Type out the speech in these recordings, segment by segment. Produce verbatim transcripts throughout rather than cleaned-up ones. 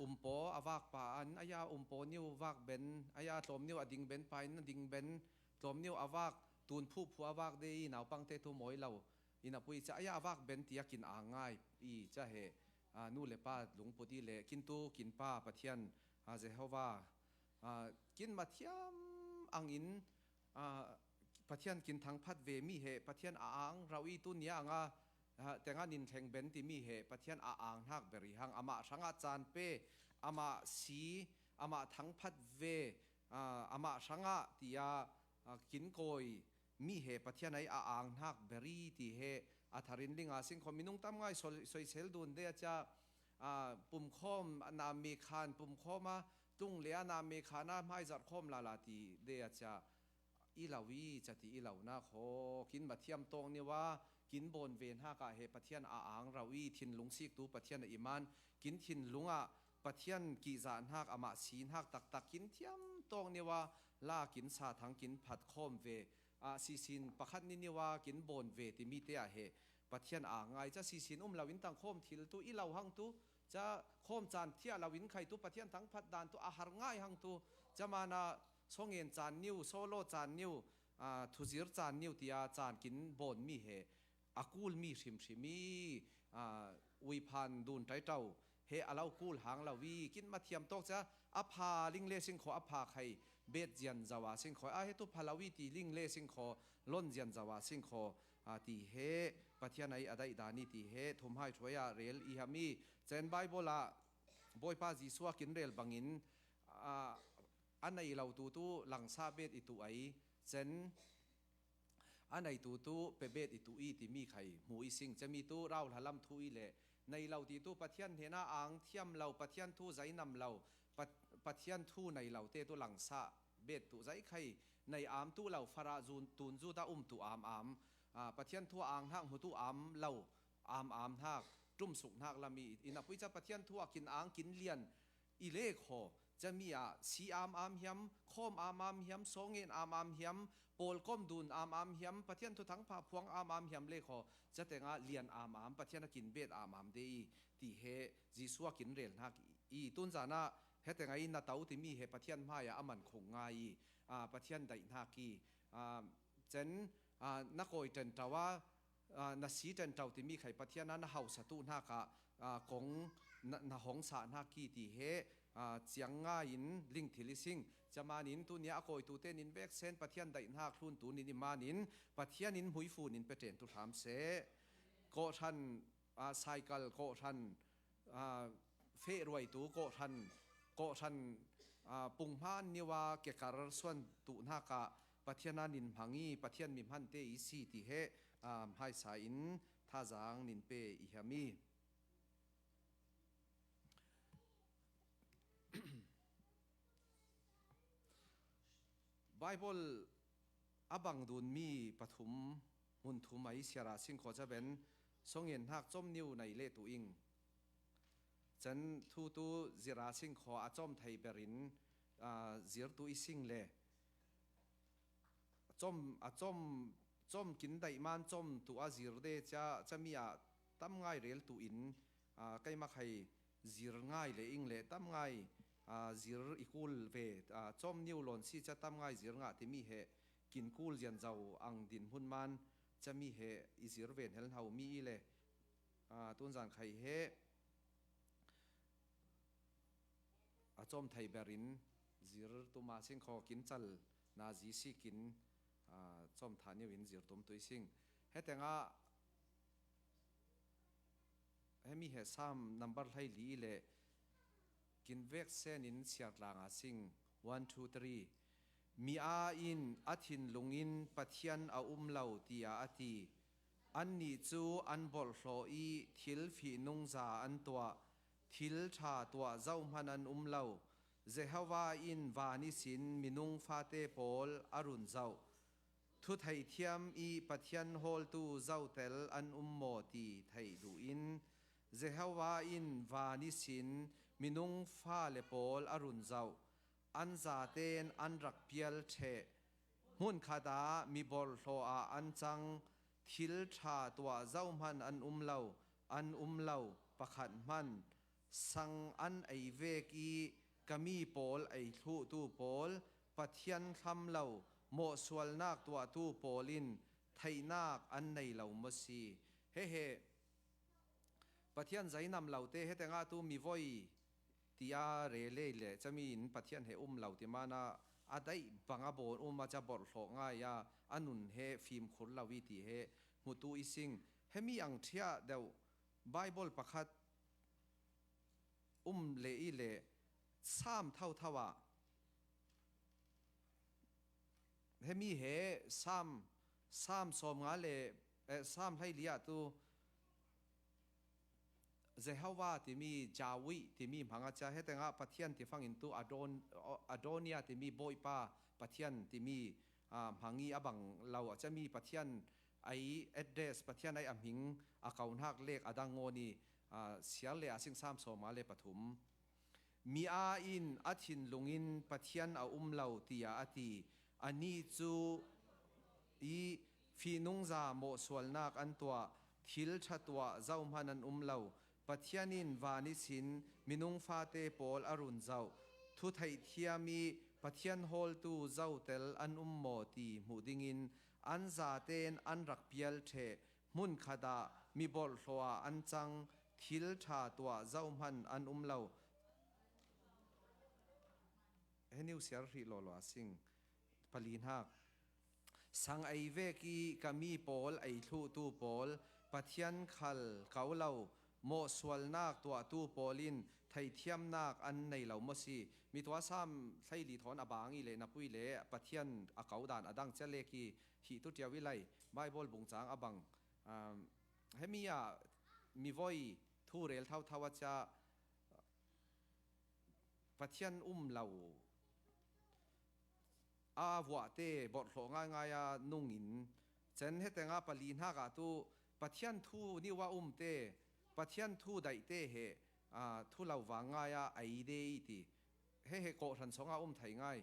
umpaw a vak pa in, aya umpaw niu vak ben, aya tlawm niu a ding ben pa in, a ding ben, tlawm niu a vak, tun phuh phuh a vak de i, naupangte thu mawi lo in a pui ca, aya a vak ben tia kin ang ngai i ca he, a, nu le pa lungput i le, kin tu, kin pa Pathian, a, Jehovah, a, kin mathiam angin, a, Pathian kin thangphat ve mi he Pathian a ang rau i, tu nia anga, a, tenga nin thleng ben ti mi he Pathian a ang hnak ber i hang, amah hrangah caan pe, amah si, amah thangphat ve, a, amah hrangah tia, a, kin kawi mi he Pathian ai a ang hnak ber i ti he a tharin linga sing kho minung tam ngai soi, soisel dun de a cia, a, pumkhawm a na me khan pumkhawm a, tlung le a na me khan a hmai zarh khawm lala ti de a cia i lo i ca ti i lo na kho, kin mathiam tawk niu a, kin bawn ve hnak ah he Pathian a ang rau i, thinlung siktu Pathian a i man, kin thinlung ah Pathian kihzah hnak, amah si hnak taktak kin thiam tawk niu a, la kin sa thang kin phat khawm ve, a, sisin pakhat ni niu a kin bawn ve ti mi te ah he Pathian a ngai ca sisin um lo in tang khawm thil tu i lo hang tu, ca khawm caan thiah lo in khai tu Pathian thangphat dan tu a har ngai hang tu, ca mana sawng en caan niu, solo caan niu, a, thuzir caan niu tia caan kin bawn mi he a kul mi hrimhrim i, a, uiphan dun taitau he a lo kul hang lo i, kin mathiam tawk ca a pha ling le sing kho, a pha khai bet zian zo a sing kho, a he tu pha lo i ti ling le sing kho, lon zian zo a sing kho, a, ti he Pathian ai a daih dan i ti he thum hai thuai ah rel i ham i, cen Bible ah Bawipa Jesuh a kin rel bangin, a, a nei lo tu tu langsa bet i tu ai, cen a nei tu tu pe bet i tu i ti mi khai hmu i sing, ca mi tu rau hlalam thu i le, nei lo ti tu Pathian hnena ang thiam lo, Pathian thu zainam lo, Pat-, Pathian thu nei lo te tu langsa bet tu zai khai, nei am tu lo, farah zun tun zu ta um tu am am, a, Pathian thu a ang hnak hmu tu am lo, am am hnak, tumsuk hnak lam i, i na pui ca Pathian thu a kin ang kin lian i le kho, ca mi ah si am am hiam, khawm am am hiam, sawng en am am hiam, pawlkom dun am am hiam, Pathian thu thangpha phuang am am hiam le kho, ca tengah lian am am, Pathian a kin bet am am de i, ti he Jesuh a kin rel hnak i, tun zan ah he tengah i na to ti mi he Pathian hmai ah a man khung ngai i, a, Pathian daih hnak i, a, cen, a, na kawi ṭan ṭau a, a, na si ṭan ṭau ti mi khai Pathian a na hausa tu hnak ah, a, kong na, na hong sa hnak i ti he, a, ciang ngai in ling thil i sing. Ca man in tu nia a kawi tu te nin vek sen Pathian daih hnak hlun tu nin i man in Pathian in hmuifun in pe ṭen tu hram seh. Kawhhran, a, cycle kawhhran, a, feh ruai tu kawhhran, kawhhran, a, pung hman niu a kekar suan tu hnak ah Pathian a nin hmang i Pathian mi hman te i si ti he, a, hmaisa in thazang nin pe i hiam i. Bible a bang dun mi pathum, hmun thum ai siara sing kho ca ben, sawng en hnak com niu nei le tu ing. Can thu tu zira sing kho a com thei berin, a, zir tu i sing le. Com, a com, com kin daih man com tu a zir de ca, ca mi ah tam ngai rel tu in, a, keimah khai zir ngai le ing le tam ngai, a, zir i kul ve, a, com niu lawn si ca tam ngai zir ngah ti mi he kin kul zian zo ang din hmun man ca mi he i zir ve hel hno mi i le, a, tun zan khai he a cawm thei berin zir tuma sing kho kin cal na zi si kin, a, cawm thah niu in zir tum tui sing. He tengah he mi he Sam number hlei li le kin vek sen in siar tlang a sing. One, two, three. Mi a in a thinlung in Pathian a um lo, tiah a ti. Annih cu an bawlhhlawh i thil fihnungza an tuah. Thil ṭha tuah zohhmanh an um lo. Jehovah in van ihsin minung fate pawl a run zoh. Thu theihthiam i Pathian hawltu zotel an um maw ti theih duh in, Jehovah in van ihsin minung fale pawl a run zoh. An zatein an rak pial ṭheh. Hmunkhat ah mi bawlhhlawh ah an cang. Thil ṭha tuah zohhmanh an um lo, an um lo, pakhat hmanh Sang an ei vek i ka mi pawl ei thluhtu pawl, Pathian thlam lo mawhsualnak tuahtu pawl in theihnak an nei lo maw si? He he, Pathian zainam lo te, hete ngah tu mi voi tia rel le cami in Pathian he um lo ti mana a daih bang a bawn um a ca borhhlawh ngai a, a nun he fimkhur lo i ti he hmutu i sing. He mi ang ṭhiah deuh Bible pakhat um le i le Sam thotho ah, he mi he Sam, Sam sawmnga le, eh, Sam hleili ah tu Jehovah timi, Jawi timi hmang a cia, hete ngah Pathian ti fangin tu Adon-, Adonia timi Bawipa Pathian timi, ah, hmang i a bang lo a cia mi Pathian ai address, Pathian ai a hming a kauhnak lek a dang ngawn i, ah, siar le a sing Sam sawmnga le pathum. Mi aa in a thinlung in Pathian a um lo, tiah a ti. Ani cu i fihnungza mawhsualnak an tuah, thil ṭha tuah zohman an um lo. Pathian in van ihsin minung fate pawl a run zoh. Thu theihthiam i Pathian hawltu zotel an um maw ti hmuh dingin an zaten an rak pial ṭheh. Hmunkhat ah mi borhhlawh ah an cang, thil ṭha tuah zohman an um lo. He niu siar hrih lawlaw a sing. Pali hnak. Sang ei vek i ka mi pawl ei thluhtu pawl, Pathian khal ko lo mawhsualnak tuahtu pawl in theithiamnak an nei lo maw si? Mi tua Sam hleili thawn a bang i le na pui le Pathian a ko dan a dang cia lek i hih tu ṭiau i lai Bible bungcang a bang. Um, he mi ah mi voi thu rel thotho a cia Pathian um lo a vuahte borhhlawh ngaingai a nungin cen, hete ngah pali hnak ah tu Pathian thu niu a umte, Pathian thu daihte he, aa, thu lo vang ngai a ei de i ti. He he kawhhran sawng a um thei ngai.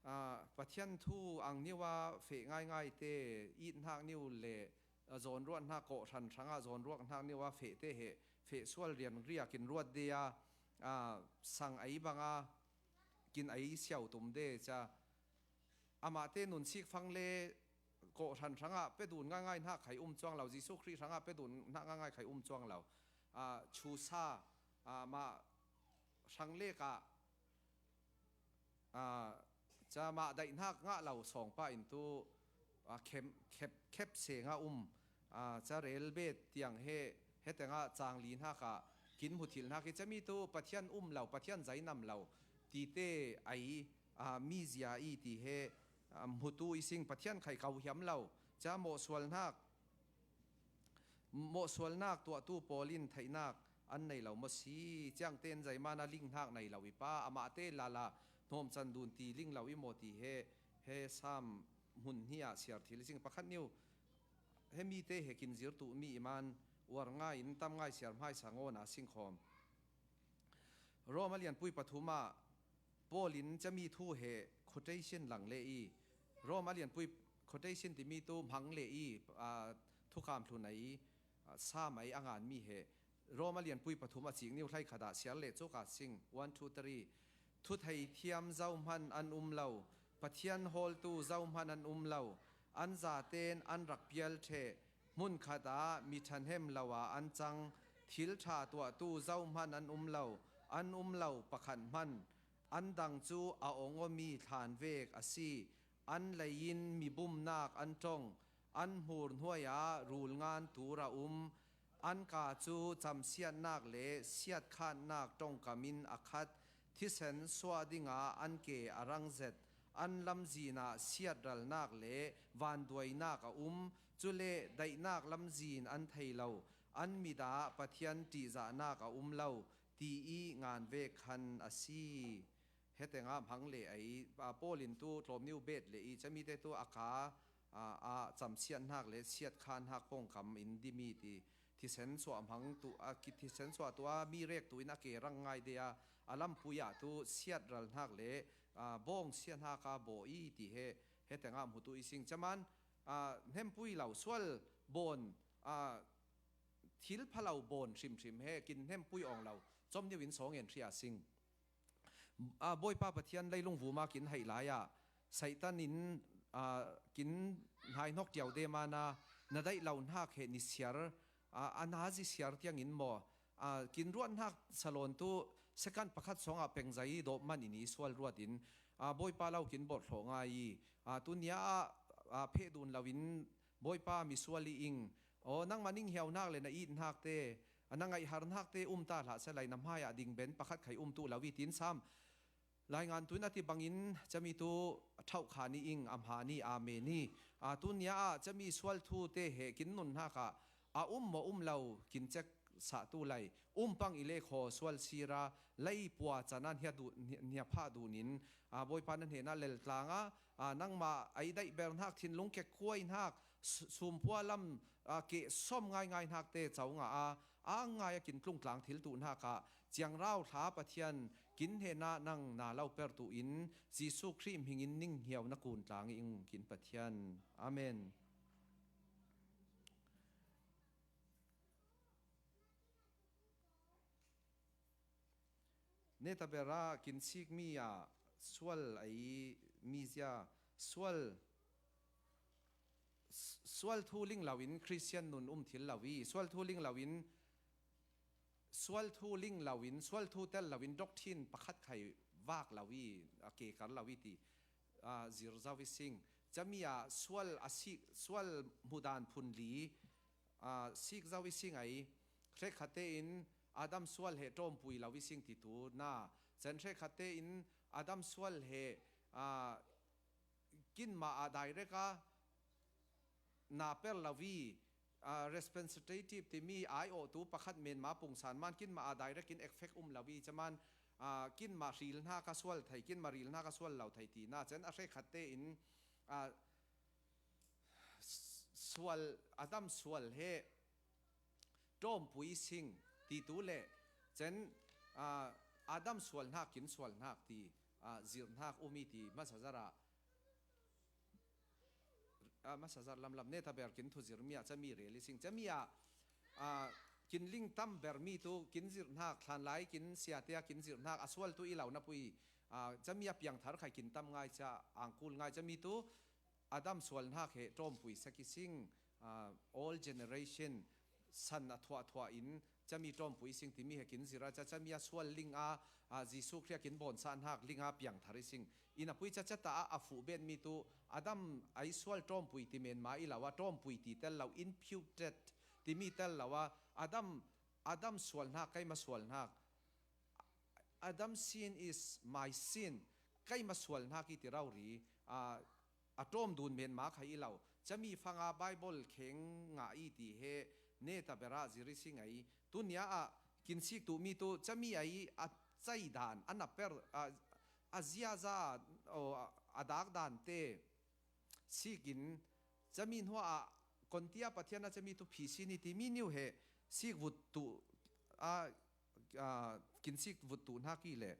Aa, Pathian thu ang niu a feh ngaingai te, it hnak niu le, aa, zawnruat hnak kawhhran hrang ah zawnruat hnak niu a feh te he feh sual rian riak in ruat de a, aa, sang ei bang a kin ei siau tum de cia. Amah te nun sik fang le kawhhran hrang ah pe dun ngaingai hnak khai um cuang lo, Jesuh Khrih hrang ah pe dun hnak ngaingai khai um cuang lo. Aa, chusa, aa, mah hrang lek ah, aa, ca mah daih hnak ngah lo sawngpa in tu, aa, khem-, khep, khep seng a um, aa, ca rel bet tiang he, he tengah cangli hnak ah kin hmuthilh hnak i cami tu Pathian um lo, Pathian zainam lo ti te ai, aa, mizia i ti he, aa, hmutu i sing. Pathian khai ko hiam lo, ca mawhsual hnak, mawhsualnak tuahtu pawl in theihnak an nei lo maw si? Ciangten zeiman a ling hnak nei lo i pa, amah te lala hnawmcan dun ti ling lo i maw ti he, he Sam hmun hnih ah siar thil i sing. Pakhat niu, he mi te he kin zir tu mi i man uar ngai in tam ngai siar hmaisa ngawn a sing khawm. Rom a lianpui pathum ah Paul in cami thu he quotation lang le i, Rom a lianpui quotation timi tu hmang le i, aa, thukam thlun ai, aa, Sam ai a ngan mi he Rom a lianpui pathum a cik niu hlei khat ah siar le cuk a sing. One, two, three. Thu thei thiam zohman an um lo, Pathian hawltu zohman an um lo, an zaten an rak pial ṭheh. Hmunkhat ah mi ṭhahnem lo ah an cang, thil ṭha tuahtu zohman an um lo, an um lo pakhat hman. An dang cu a ong awmi thlan vek a si. An lei in mi bumnak an ṭong, an hmur hnuai ah rulngan tur a um. An kaa cu camsiatnak le siatkhannak ṭongkam in a khat. Thisen suah dingah an ke a rang zet. An lamzin ah siatralnak le vanduainak a um. Cule daihnak lamzin an thei lo. An mit ah Pathian ṭihzahnak a um lo, ti i ngan vek khan a si. He tengah hmang le ai, aa, Paul in tu tlawmniu bet le i, cami te tu a kaa, aa, a camsiat hnak le siatkhan hnak pawngkam in dimi ti. Thisen suah hmang tu, a ki thisen suah tu a mi rek tu in a ke rang ngai de a, a lampui ah tu siatral hnak le, aa, bawng siat hnak a baw i ti he, he tengah hmutu i sing. Caman, aa, hnempui lo sual bawn, aa, thil phalo bawn hrimhrim he kin hnempui awng lo, chom niu in sawng en hria sing. A, Bawipa Pathian leilung vuma kin haih lai-ah Satan in, a, kin hnai hnok tiau de mana, na daih lo hnak he ni siar, a, a na zi siar tiangin maw, a, kin ruat hnak salawn tu second pakhat sawngah pengzai dawp man in i sual ruat in, a, Bawipa lo kin bawrh hlawh ngai i, a, tunia ah, a, pheh dun lo in Bawipa misual i ing. Aw, nangmah ning hiau hnak le na it hnak te, a, na ngaihhar hnak te um ta hlah se lai, na hmai ah ding ben pakhat khai um tu lo i tin Sam laingan tuin a ti bangin cami tu a thauh kha ni ing, a hma ni, amen i. A, tunia ah cami sual thu te he kin nun hnak ah a um maw um lo kin cek sah tu lai. Um pang i le khaw sual sira lei pua cana hnia du-, hnia, hnia phah dunin, a, Bawipa na hnenah lel tlang a, a, nangmah a i daih ber hnak thinlung kekkuai hnak, su-, sumpua lam, a, keh sawm ngaingai hnak te co ngah a, a ngai a kin tlung tlang thil tu hnak ah ciangrau thla Pathian kin hnenah nang na lo per tu in Jesuh Khrih hmingin ning hiau na kun tlang i ing kin Pathian. Amen. Neta bera kin sik mi ah sual a i mi zia sual, sual thu ling lo in Christian nun um thil lo i, sual thu ling lo in, sual thu ling lo in, sual thu tel lo in doctrine pakhat khai vak lo i, a kekar lo i ti, a, zir zo i sing. Cami ah sual a sik, sual hmudan phun li, a, sik zo i sing ai, hrekkhat tein Adam sual he tawmpui lo i sing ti tu na, cen hrekkhat tein Adam sual he, a, kinmah a direct a na per lo i, a, representative timi ai awh tu pakhat menma pungsan man kinmah a direct in effect um lo i caman, a, kinmah hril hnak a sual thei, kinmah hril hnak a sual lo thei ti na, cen a hrekkhat tein, a, sual, Adam sual he tawmpui sing ti tu le cen, a, Adam sual hnak, kin sual hnak ti, a, zir hnak um i ti hmasa zara, a, hmasa zar lamlam neta ber kin thu zir mi ah cami rel i sing. Cami ah, a, kin ling tam ber mi tu kin zir hnak, thlan lai kin siate a kin zir hnak, a sual tu i lo na pui, a, cami a piangthar khai kin tam ngai ca, angkul ngai cami tu, Adam sual hnak he tawmpui sak i sing, a, all generation san a thuah thuah in cami tawmpui sing timi he kin zira ca, cami a sual ling a, a, Jesuh Khrih a kin bawn sa hnak ling a piangthar i sing. Ina pui ca cata a, a fuh bet mi tu Adam a i sual tawmpui ti menma i lo a, tawmpui ti tel lo, imputed timi tel lo a, Adam, Adam sual hnak, keima sual hnak. Adam sin is my sin. Keima sual hnak i ti rori, a, a tawm dun menma khai i lo. Cami fanga Bible kheng ngah i ti he neta bera zir i sing ai. Tunia ah kin sik tu mi tu cami ai a cai dan, a na per, a, a ziaza, o, a dak dan te sik in cami hnuah ah kontia Pathian a cami tu phisi ni ti mi niu he sik vut tu a, a, kin sik vut tu hnak i le.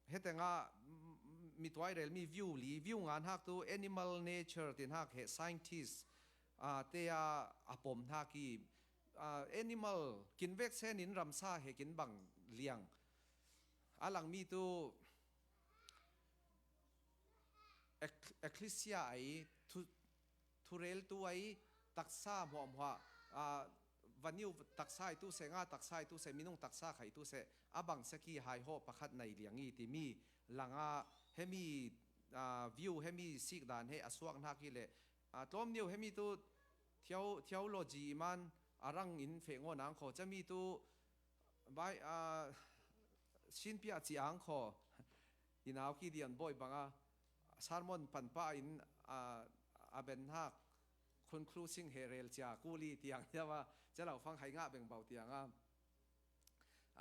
Hetengah, m-, m-, mituai rel mi view li, view nga hnak tu animal nature ti hnak he scientist, a, te a, a pom hnak i, a, animal kin vek sen in ramsa he kin bang liang. A lang mi tu ek-, ecclesia ai thu, thurel tu ai taksa hmuahhmuah, a, vaniu taksa i tu se, nga taksa i tu se, minung taksa khai tu se, a bang seki hai haw pakhat nai liang i timi langa hemi, a, view hemi sik dan he a suak hnak i le, a, tlawm niu hemi tu theo-, theology i man a rang in feh ngaw nang khaw cami tu bai, a, sinpia ci ang khaw i nau ki dian bawi banga sermon panpa in, a, a ben hnak khun khlu sing he rel cia kuli tiang hiawa calo fang hai ngah beng bau tianga,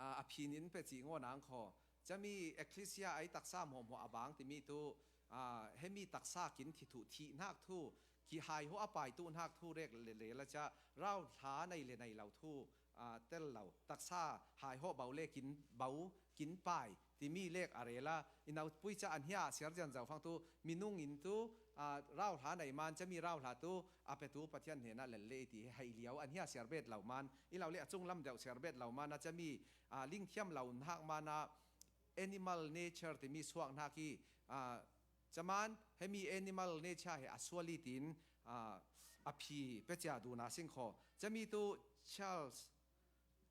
a, a phin in pe ci ngaw nang khaw. Cami ecclesia ai taksa hmuahhmuah a bang timi tu, a, hemi taksa kin thi thu, thih hnak thu, ki hai hawh a pai tu hnak thu rek le, le la cia rau hla nei le nei lo thu, aa, tel lo. Taksa hai hawh bau le kin bau, kin pai timi lek a rel a, i naupui ca an hia siar zian zo fang tu, minung in tu, aa, rau hla nei man, cami rau hla tu a petu Pathian hnenah lel le i ti he hai liau an hia siar bet lo man, i lo le a cung lam deuh siar bet lo man a cami, aa, lingthiam lo hnak man a animal nature timi suak hnak i, aa, caman hemi animal nature he a sual i tin, aa, a phi pecia duna sing kho. Cami tu Charles,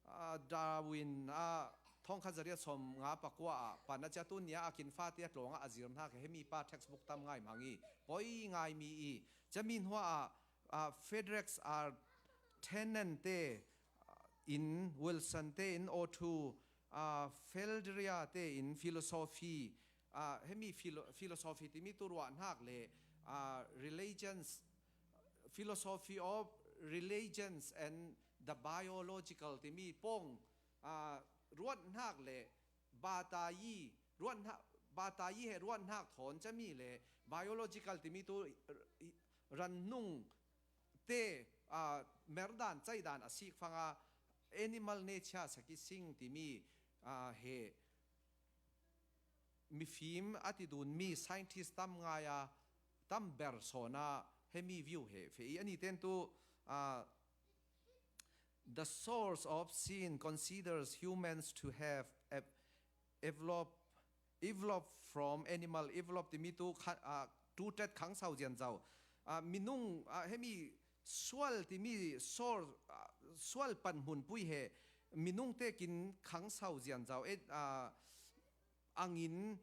aa, Darwin a thongkhat zariat sawm nga pakua ah pan a cia tu nia a kin fate a tlawng ah a zir hnak he hemi pa textbook tam ngai hmang i poi ngai mi i cami hnuah ah, aa, Frederick R. Tennant te, aa, in Wilson te in O two, aa, Felderia te in philosophy, aa, hemi philo-, philosophy timi tu ruahnak le, aa, religions, philosophy of religions and the biological timi pawng, aa, ruahnak le batai, ruahnak, batai he ruahnak thawn cami le biological timi tu, aa, rannung te, aa, merdan caidan a sik fanga animal nature sakising timi, aa, he mifim a ti dun mi scientist tam ngai a tam ber sawn a hemi view he fe i ani ten tu, aa, the source of sin considers humans to have ev-, evolved, evolved from animal, evolved timi tu kha-, aa, tutet khangso zian zo. Aa, minung, aa, hemi sual timi source, aa, sual pan hmunpui he minung te kin khangso zian zo. E, aa, angin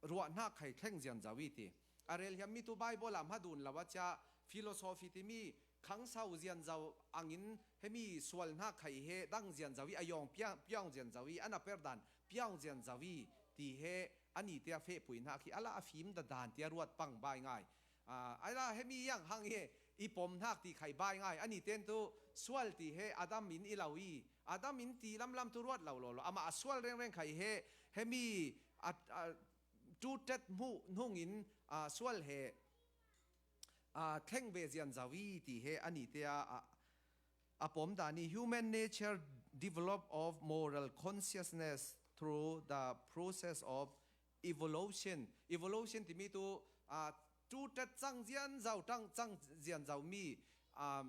ruahnak khai thleng zian zo i ti. A relhiam mi tu Bible ah hmadun lo a cia philosophy timi khangso zian zo angin hemi sualnak khai he dang zian zo i a yawng piang, piang zian zo i a na perdan piang zian zo i ti he ani tia fehpui hnak hi a la a fim dadan tia ruat pang bai ngai. Aa, a la hemi yang hang he i pom hnak ti khai bai ngai. Ani ten tu sual ti he Adam in i lo i Adam in ti lamlam tu ruat lo lo lo. Amah a sual rengreng khai he hemi a, a, tutet hmuh hnungin, aa, sual he, aa, thleng ve zian zo i ti he ani te a, a, a pom dan i human nature develop of moral consciousness through the process of evolution. Evolution timi tu, aa, tutet cang zian zo, tang cang zian zo mi, aa,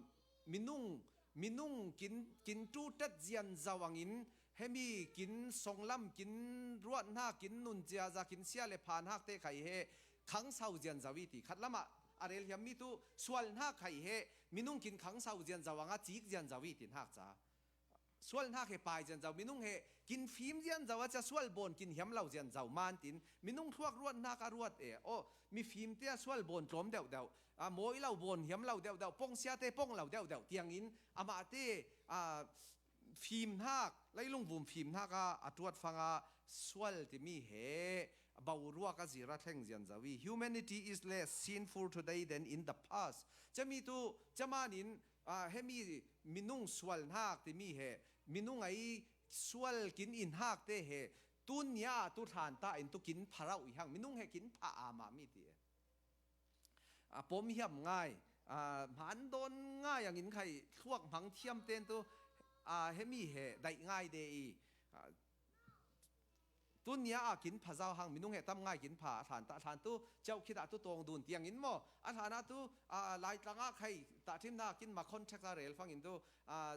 minung, minung kin, kin tutet zian zo angin hemi kin songlam, kin ruahnak, kin nun ziaza, kin sia le pha hnak te khai he khangso zian zo i ti. Khat lamah a relhiam mi tu sualnak khai he minung kin khangso zian zo anga cik zian zo i ti hnak ca. Sualnak he pai zian zo, minung he kin fim zian zo a cia sual bawn kin hiam lo zian zo man tin minung thluak ruatnak a ruat e. Aw, mifim te a sual bawn tlawm deuhdeuh, a mawi lo bawn hiam lo deuhdeuh, pongsia te pong lo deuhdeuh tiangin amah te, a, fimnak, leilung vum fimnak a, a tuat fanga sual timi he boruak a zira thleng zian zo i. Humanity is less sinful today than in the past. Cami tu, camanin, aa, hemi minung sualnak timi he, minung ei sual kin inhak te he, tun nia tu thlan ta in tu kin pharauh i hang, minung he kin pha ama mi ti. A pom hiam ngai, a, hman dawn ngai angin khai thluak hmang thiam ten tu, a, hemi he daih ngai de i, a, tun nia a kin pha zau hang minung he tam ngai kin pha a thlan ta, a thlan tu ceuh khit ah tu tawng dun tiangin maw, a thlan ah tu, a, Laitlang ah khai tahṭhimnak kin ma contact a rel fangin tu, a,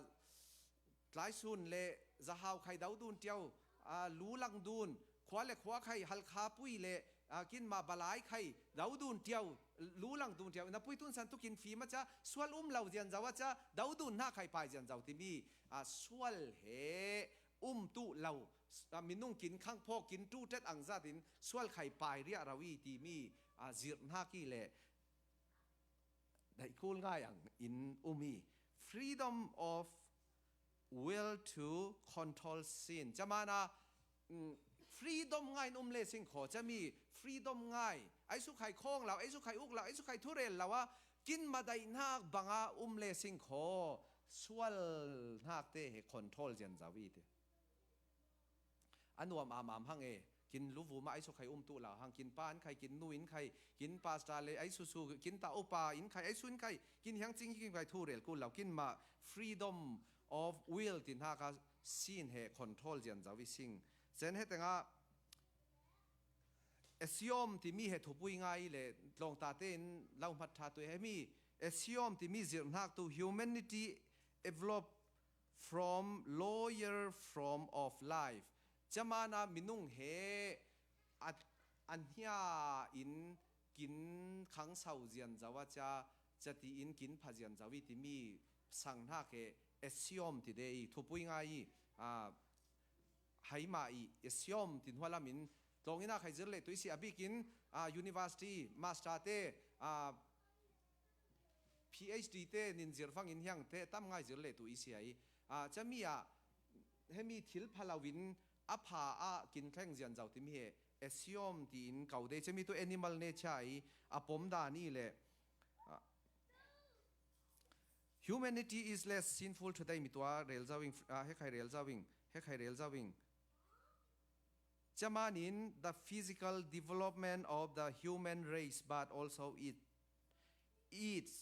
tlaisun le zahau khai do dun ṭiau, a, lu lang dun, khua le khua khai halkha pui le, a, kin ma balai khai do dun ṭiau, lu lang dun ṭiau, na pui tun san tu kin fim a cia, sual um lo zian zo a cia, do dun hna khai pai zian zo timi, a, sual he um tu lo, a, minung kin khang phawk kin tu tet ang zat in sual khai pai riah ro i timi, a, zirh hna ki le daih kul ngai ang in um i. Freedom of will to control sin. Camana, mm, freedom ngai in um le sing kho. Cami freedom ngai. Ai su khai khawng lo, ai su khai uk lo, ai su khai thurel lo a, kin madaih hnak banga um le sing kho. Sual hnak te he control zian zo i ti. A nuam am am hang e. Kin luvuma aisu khai um tu lau hang, kin pa in khai, kin nu in khai, kin pastor le aisu su, kin ta upa in khai, aisu in khai, kin hiang ching kin khai thu rel kul lau, kin ma freedom of will tin ha ka sin he control zian zau i sing. Zen he tenga, Asiom timi he thupui ngai le tlawngta te in lau hmat tha tu he mi, Asiom timi zirhnak tu humanity evolved from lower form of life. Camana minung he a, a hnia in kin khang sau zian zau a ca, cati in kin pha zian zau i timi sang hnak he Asiom ti de i thupui ngai i, a, hai mah i, Asiom tin hua lam in tlawng ina khai zir le tu i si a bikin, a, university, master te, a, PhD te nin zir fangin hiang te tam ngai zir le tu i si ai. A, cami a, hemi thil pha lau in a pha a kin thleng zian zau timi he Asiom ti in kau de, cami tu animal nature ai a pom dan i le, a, humanity is less sinful today mi tua rel zau ing, a, he khai rel zau ing, he khai rel zau ing. Camanin the physical development of the human race, but also it, its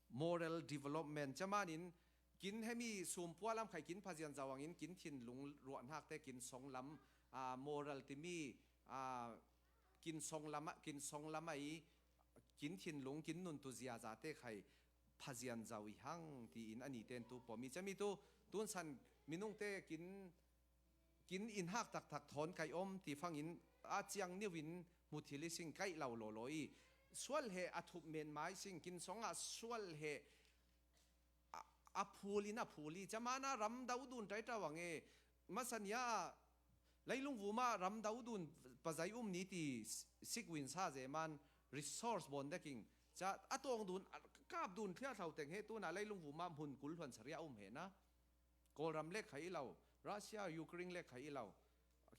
moral development. Camanin kin hemi sumpua lam khai kin pha zian zau angin kin thinlung ruah hnak te kin song lam, a, moral timi, a, kin song lam, kin song lam ai, kin thinlung, kin nun tu zia za te khai pha zian zau i hang ti in ani ten tu pom i cami tu, tun san minung te kin kin in hak taktak thawn kai om ti fangin a ciang niu in hmu thil i sing kai lau law law i, sual he a thup men mai sing, kin song a sual he a, a phul in a phul i, camana ram dau dun tai tau ang e, masania leilung vuma ram dau dun pazai um ni ti sik win sa ze man resource bon deking ca a tawng dun, a kap dun thliah thlau teng he tuna leilung vuma hmun kul hluan saria um he na. Kawlram lek khai i lo, Russia, Ukraine lek khai i lo.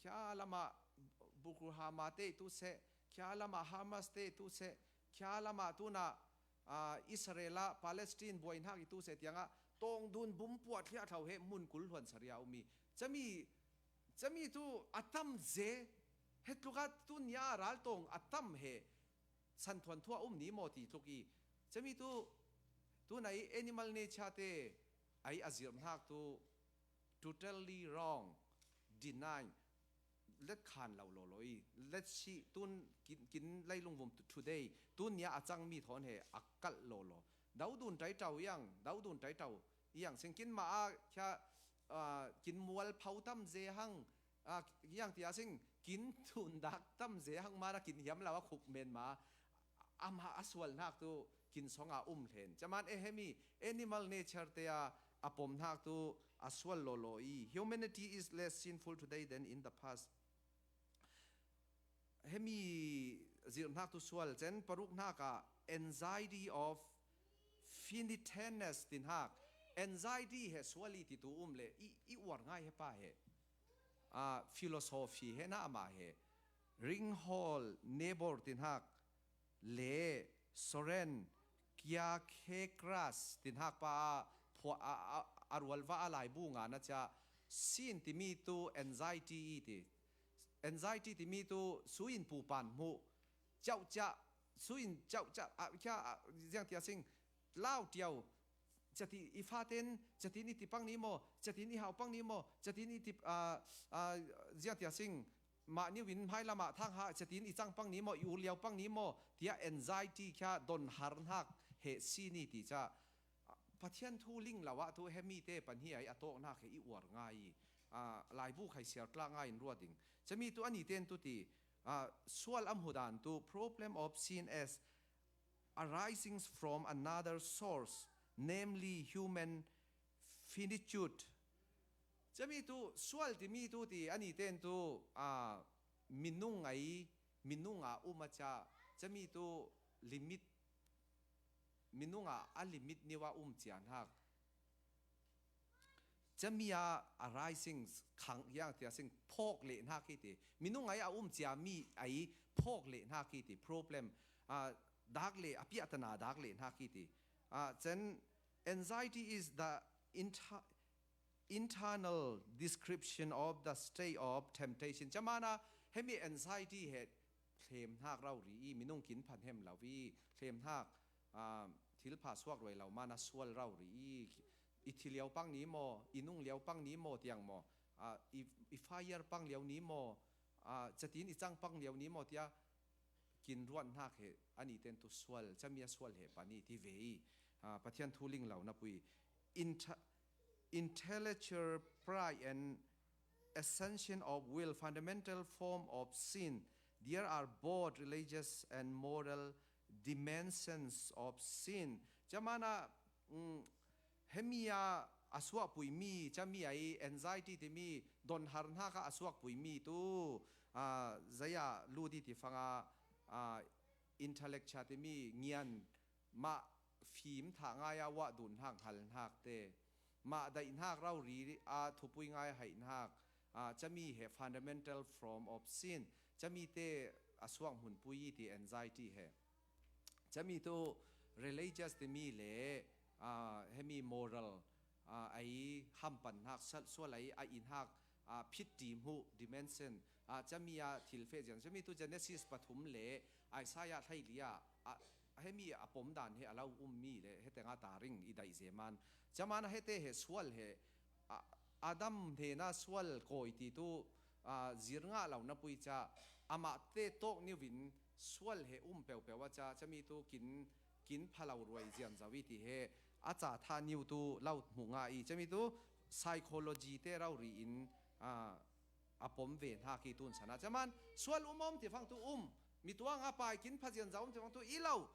Khia lama Bukurhama te tu se, khia lama Hamas te tu se, khia lama tuna, a, Israel a Palestine buai hnak i tu se tianga tawng dun bum puah thliah thlau he hmun kul hluan saria um i. Cami, cami tu a tam ze, he tluka tunia ral tawng a tam he, san thuan thua um ni maw ti tluk i. Cami tu, tuna i animal nature te ai a zirh hnak tu totally wrong, deny, let khan lo lo lo i, let si tun kin, kin leilung vum today, tun nia a cang mi thawn he a kalh lo lo. Dau dun tai tau iang, dau dun tai tau iang sing kin ma a khia, a, kin mual phau tam ze hang, a, iang tia sing kin tun dak tam ze hang ma na kin hiam lo a khup men ma, ama a sual hnak tu kin song a um hlen. Caman e hemi animal nature te a a pom hnak tu a sual law law i. Humanity is less sinful today than in the past. Hemi zirh hnak tu sual cen paruk hnak a anxiety of finiteness tin hak. Anxiety he sual i ti tu um le i, i uar ngai he pa he. A, philosophy he na ama he. Ringhol Nebor tin hak le Soren Kierkegaard tin hak pa a, phua, a, a, a rualva a laibu nga na cia sin timi tu anxiety i ti. Anxiety timi tu suin pupan hmuh. Cauh cia, suin cauh cia, a, kia, a, ziang tia sing, lau tiau, cati i faten, cati ni ti pang ni maw, cati ni hau pang ni maw, cati ni ti, a, a, ziang tia sing, mah niu in hmai lama thang ha, cati ni cang pang ni maw, i ur liau pang ni maw, tia anxiety kia don har hnak he si ni ti ca. Pathian thu ling lo ah tu hemi te pan hi ai a tawk hnak he i uar ngai i, a, laibu khai siar tlak ngai in ruat ding. Cami tu ani ten tu ti, a, sual a hmu dan tu problem of sin as arising from another source, namely human finitude. Cami tu sual timi tu ti ani ten tu, a, minung ai, minung a um a ca, cami tu limit, minung a a limit niu a um cia hnak. Cami a arising khang hiang tia sing phawk leh hnak hi ti. Minung ai a um cia mi ai phawk leh hnak hi ti. Problem, a, dak le a piahtana dak leh hnak hi ti. A, cen anxiety is the inter-, internal description of the state of temptation. Camana Hemi anxiety he hlemhnak rori i, minung kin phan hem lo i, hlemhnak, ah, thil pha suak ruai lo mana sual rori i, i thi lio pang ni maw, i nung lio pang ni maw tiang maw, ah, i, i fire pang lio ni maw, ah, catin i cang pang lio ni maw tia kin ruat hnak he ani ten tu sual, cami a sual he pani ti ve i, ah, Pathian thu ling lo na pui. Inte- intellectual pride and ascension of will, fundamental form of sin. There are both religious and moral dimensions of sin. Camana, mm, hemi a a suakpui mi, cami ai anxiety timi, donhar hna kha a suakpui mi tu, ah, zaya ludi ti fanga, ah, intellectual timi, ngian mah fim thah ngai a wah dun hnak hal hnak te, mah daih hnak rori a thupui ngai haih hnak, ah, cami he fundamental form of sin, cami te a suak hmunpui i ti anxiety he. Cami tu religious timi le, ah, hemi moral, ah, ai hampan hnak, sual, sual ai a i hnak, ah, phit ti hmuh dimension, ah, cami a thil feh zian. Cami tu Genesis pathum le Isaiah hleili ah, ah, hemi a pom dan he a lo um mi le, he teng a ta ring i daih zeman. Caman a hete he sual he, ah, Adam hnena sual kawi ti tu, ah, zir ngah lo na pui ca, amah te tawk niu in sual he um peuhpeuh a ca, cami tu kin, kin pha lo ruai zian zo i ti he, a ca tha niu tu lo hmuh ngah i, cami tu psychology te rori in, ah, a pom ve hna ki tun sana. Caman, sual um om ti fang tu um, mi tuang a pai kin pha zian zo om ti fang tu i lo,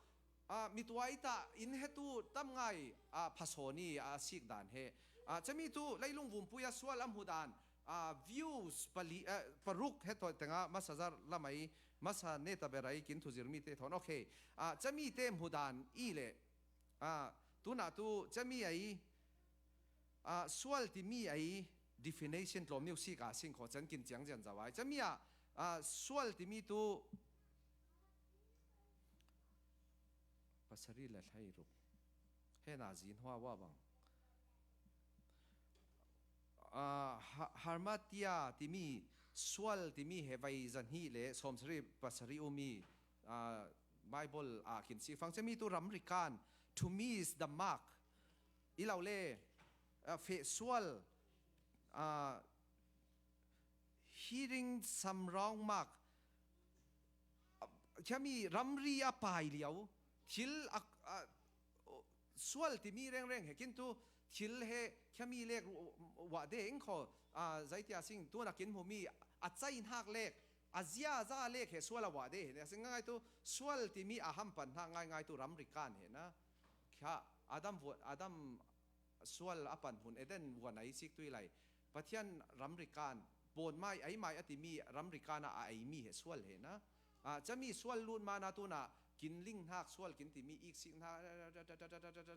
ah, mi tuai ta in he tu tam ngai, ah, pha sawn i, ah, sik dan he. Ah, cami tu leilung vumpui a sual a hmu dan, ah, views pali, ah, paruk he tawi tenga masa zar lamai, masa neta berai kin thuzir mi te thawn. Okay. Ah, cami te hmu dan i le, ah, tuna tu cami ai, ah, sual timi ai definition tlawm niu sik a sing kho can kin ciang zian zo ai. Cami ah, ah, sual timi tu pasari le hlei ruk. He na zin hua wa bang. Ah, ha-, harmatia timi, sual timi he vai zan hi le sawmsari pasari umi, ah, Bible a kin si fang cami tu ramrikan, to miss the mark. I lo le, ah, feh sual, ah, hitting some wrong mark. Khiami ramri a pai lio, thil a, a, sual timi rengreng he kin tu, thil he khiami lek wah de ing kho, a, zaitia sing, tuna kin hmumi, a cai hnak lek, a ziaza lek he sual a wah de he, a sing ngai tu, sual timi a hampan hnak ngaingai tu ramri kan he na. Khia, Adam, Adam sual a pan hun Eden vuan a i sik tui lai. Pathian ramri kan, pawn mai, ei mai a timi ramri kan a, a ei mi he sual he na. Ah, cami sual lut mana tuna, kin ling hnak sual kin timi ik sik hnak,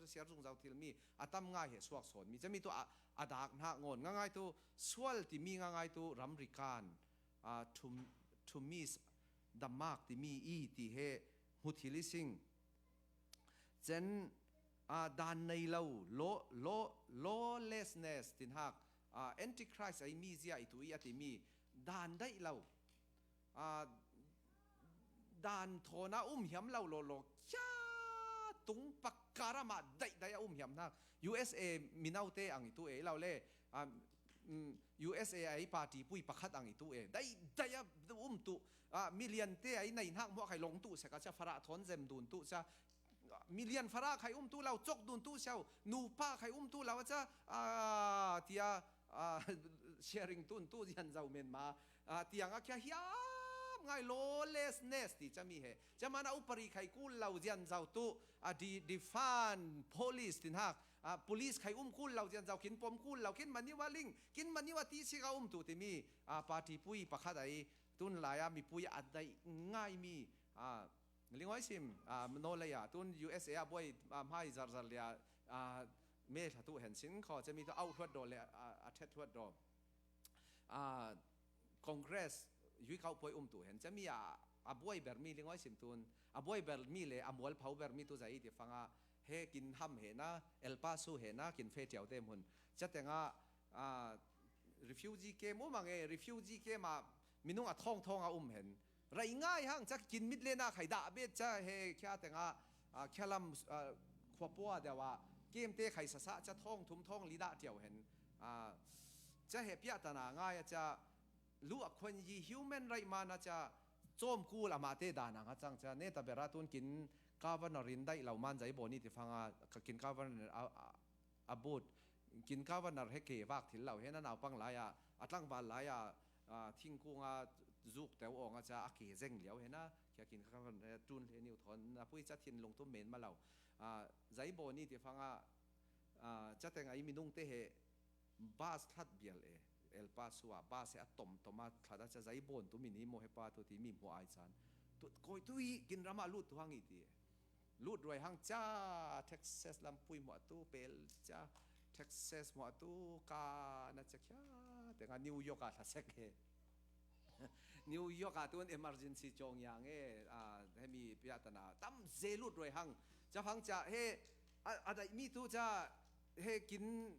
siar zung zau thil mi, a tam ngai he suak sawn mi. Cami tu a, a dak hnak ngawn, nga ngai tu sual timi nga ngai tu ramri kan, ah, to, to miss the mark timi i ti he hmu thil i sing. Cen, ah, dan nei lo, law, law, lawlessness tin hak, ah, Antichrist ai mi zia i tu i a timi, dan daih lo. Ah, dan thawn a um hiam lo law, law, kia tung pakar a mah daih daih a um hiam hnak. U S A minaute ang i tu e lo le, ah, mm, U S A ai party pui pakhat ang i tu e. Daih daih a um tu, ah, million te ai nei hnak muah khai long tu sek a cia farah thawn zem dun tu cia. Million farah khai um tu lo, cok dun tu siau, nupa khai um tu lo a cia, ah, tia, ah, sharing tun tu zian zo men ma, ah, tiang a kia hiam ngai lawlessness ti cami he. Cia mana upari khai kul lo zian zo tu, ah, di, defund police tin hak, ah, police khai um kul lo zian zo, kin pom kul lo, kin maniwa ling, kin maniwa ti sik a um tu timi, ah, party pui pakhat ai, tun lai a mipui a daih ngai mi, ah, Lingoi sim, ah, no lei ah, tun U S A ah buai, ah, hmai zarzar le ah, ah, me thla tu hen sin kho, cemi tu au hluat do le, ah, a thet hluat do. Ah, Congress, yui kau poi um tu hen, cemi ah, a buai ber mi lingoi sim tun, a buai ber mi le, a mual phau ber mi tu zai ti fanga, he kin ham he na, El Paso he na, kin fe tiau te mun. Ca tenga, ah, refugee camp, um ang e, refugee camp ah, Minung a thawng thawng a um hen. Rai ngai hang ca kin mit le na khai dah bet ca he khia tenga, a, khia lam, a, khua pua deuh a. Kem te khai sasa ca thawng thum thawng li dah tiau hen. A, ca he pia ta na ngai a ca lu a khon yi human right man a ca cawm kul a ma te da na nga cang ca ne ta bera tun kin governor in dai lau man zai bo ni ti fanga ka kin governor a, a, a but kin governor he ke vak thil lau he na naupang lai a, a tlangval lai a, a, thingkung a zuk teu awng a ca a ke zeng liau he na, kia kin governor tun he niu thon na pui ca thin lung tum men ma lau. A, zai bo ni ti fanga, a, ca teng ai minung te he bus thlat bial e, El Paso a bus he a tom tom a thlat a ca zai bon tu mi ni mo he pa tu ti mi mo ai chan. Tu, koi tu i kin rama lut tu hang i ti e. Lut ruai hang ca Texas lam pui mo tu pel ca Texas mo tu ka na ca kia tenga New York a thla sek he. New York a tun emergency chong yang e, a, hemi pia ta na tam ze lut ruai hang. Ca phang ca he, a, a dai mi tu ca he kin,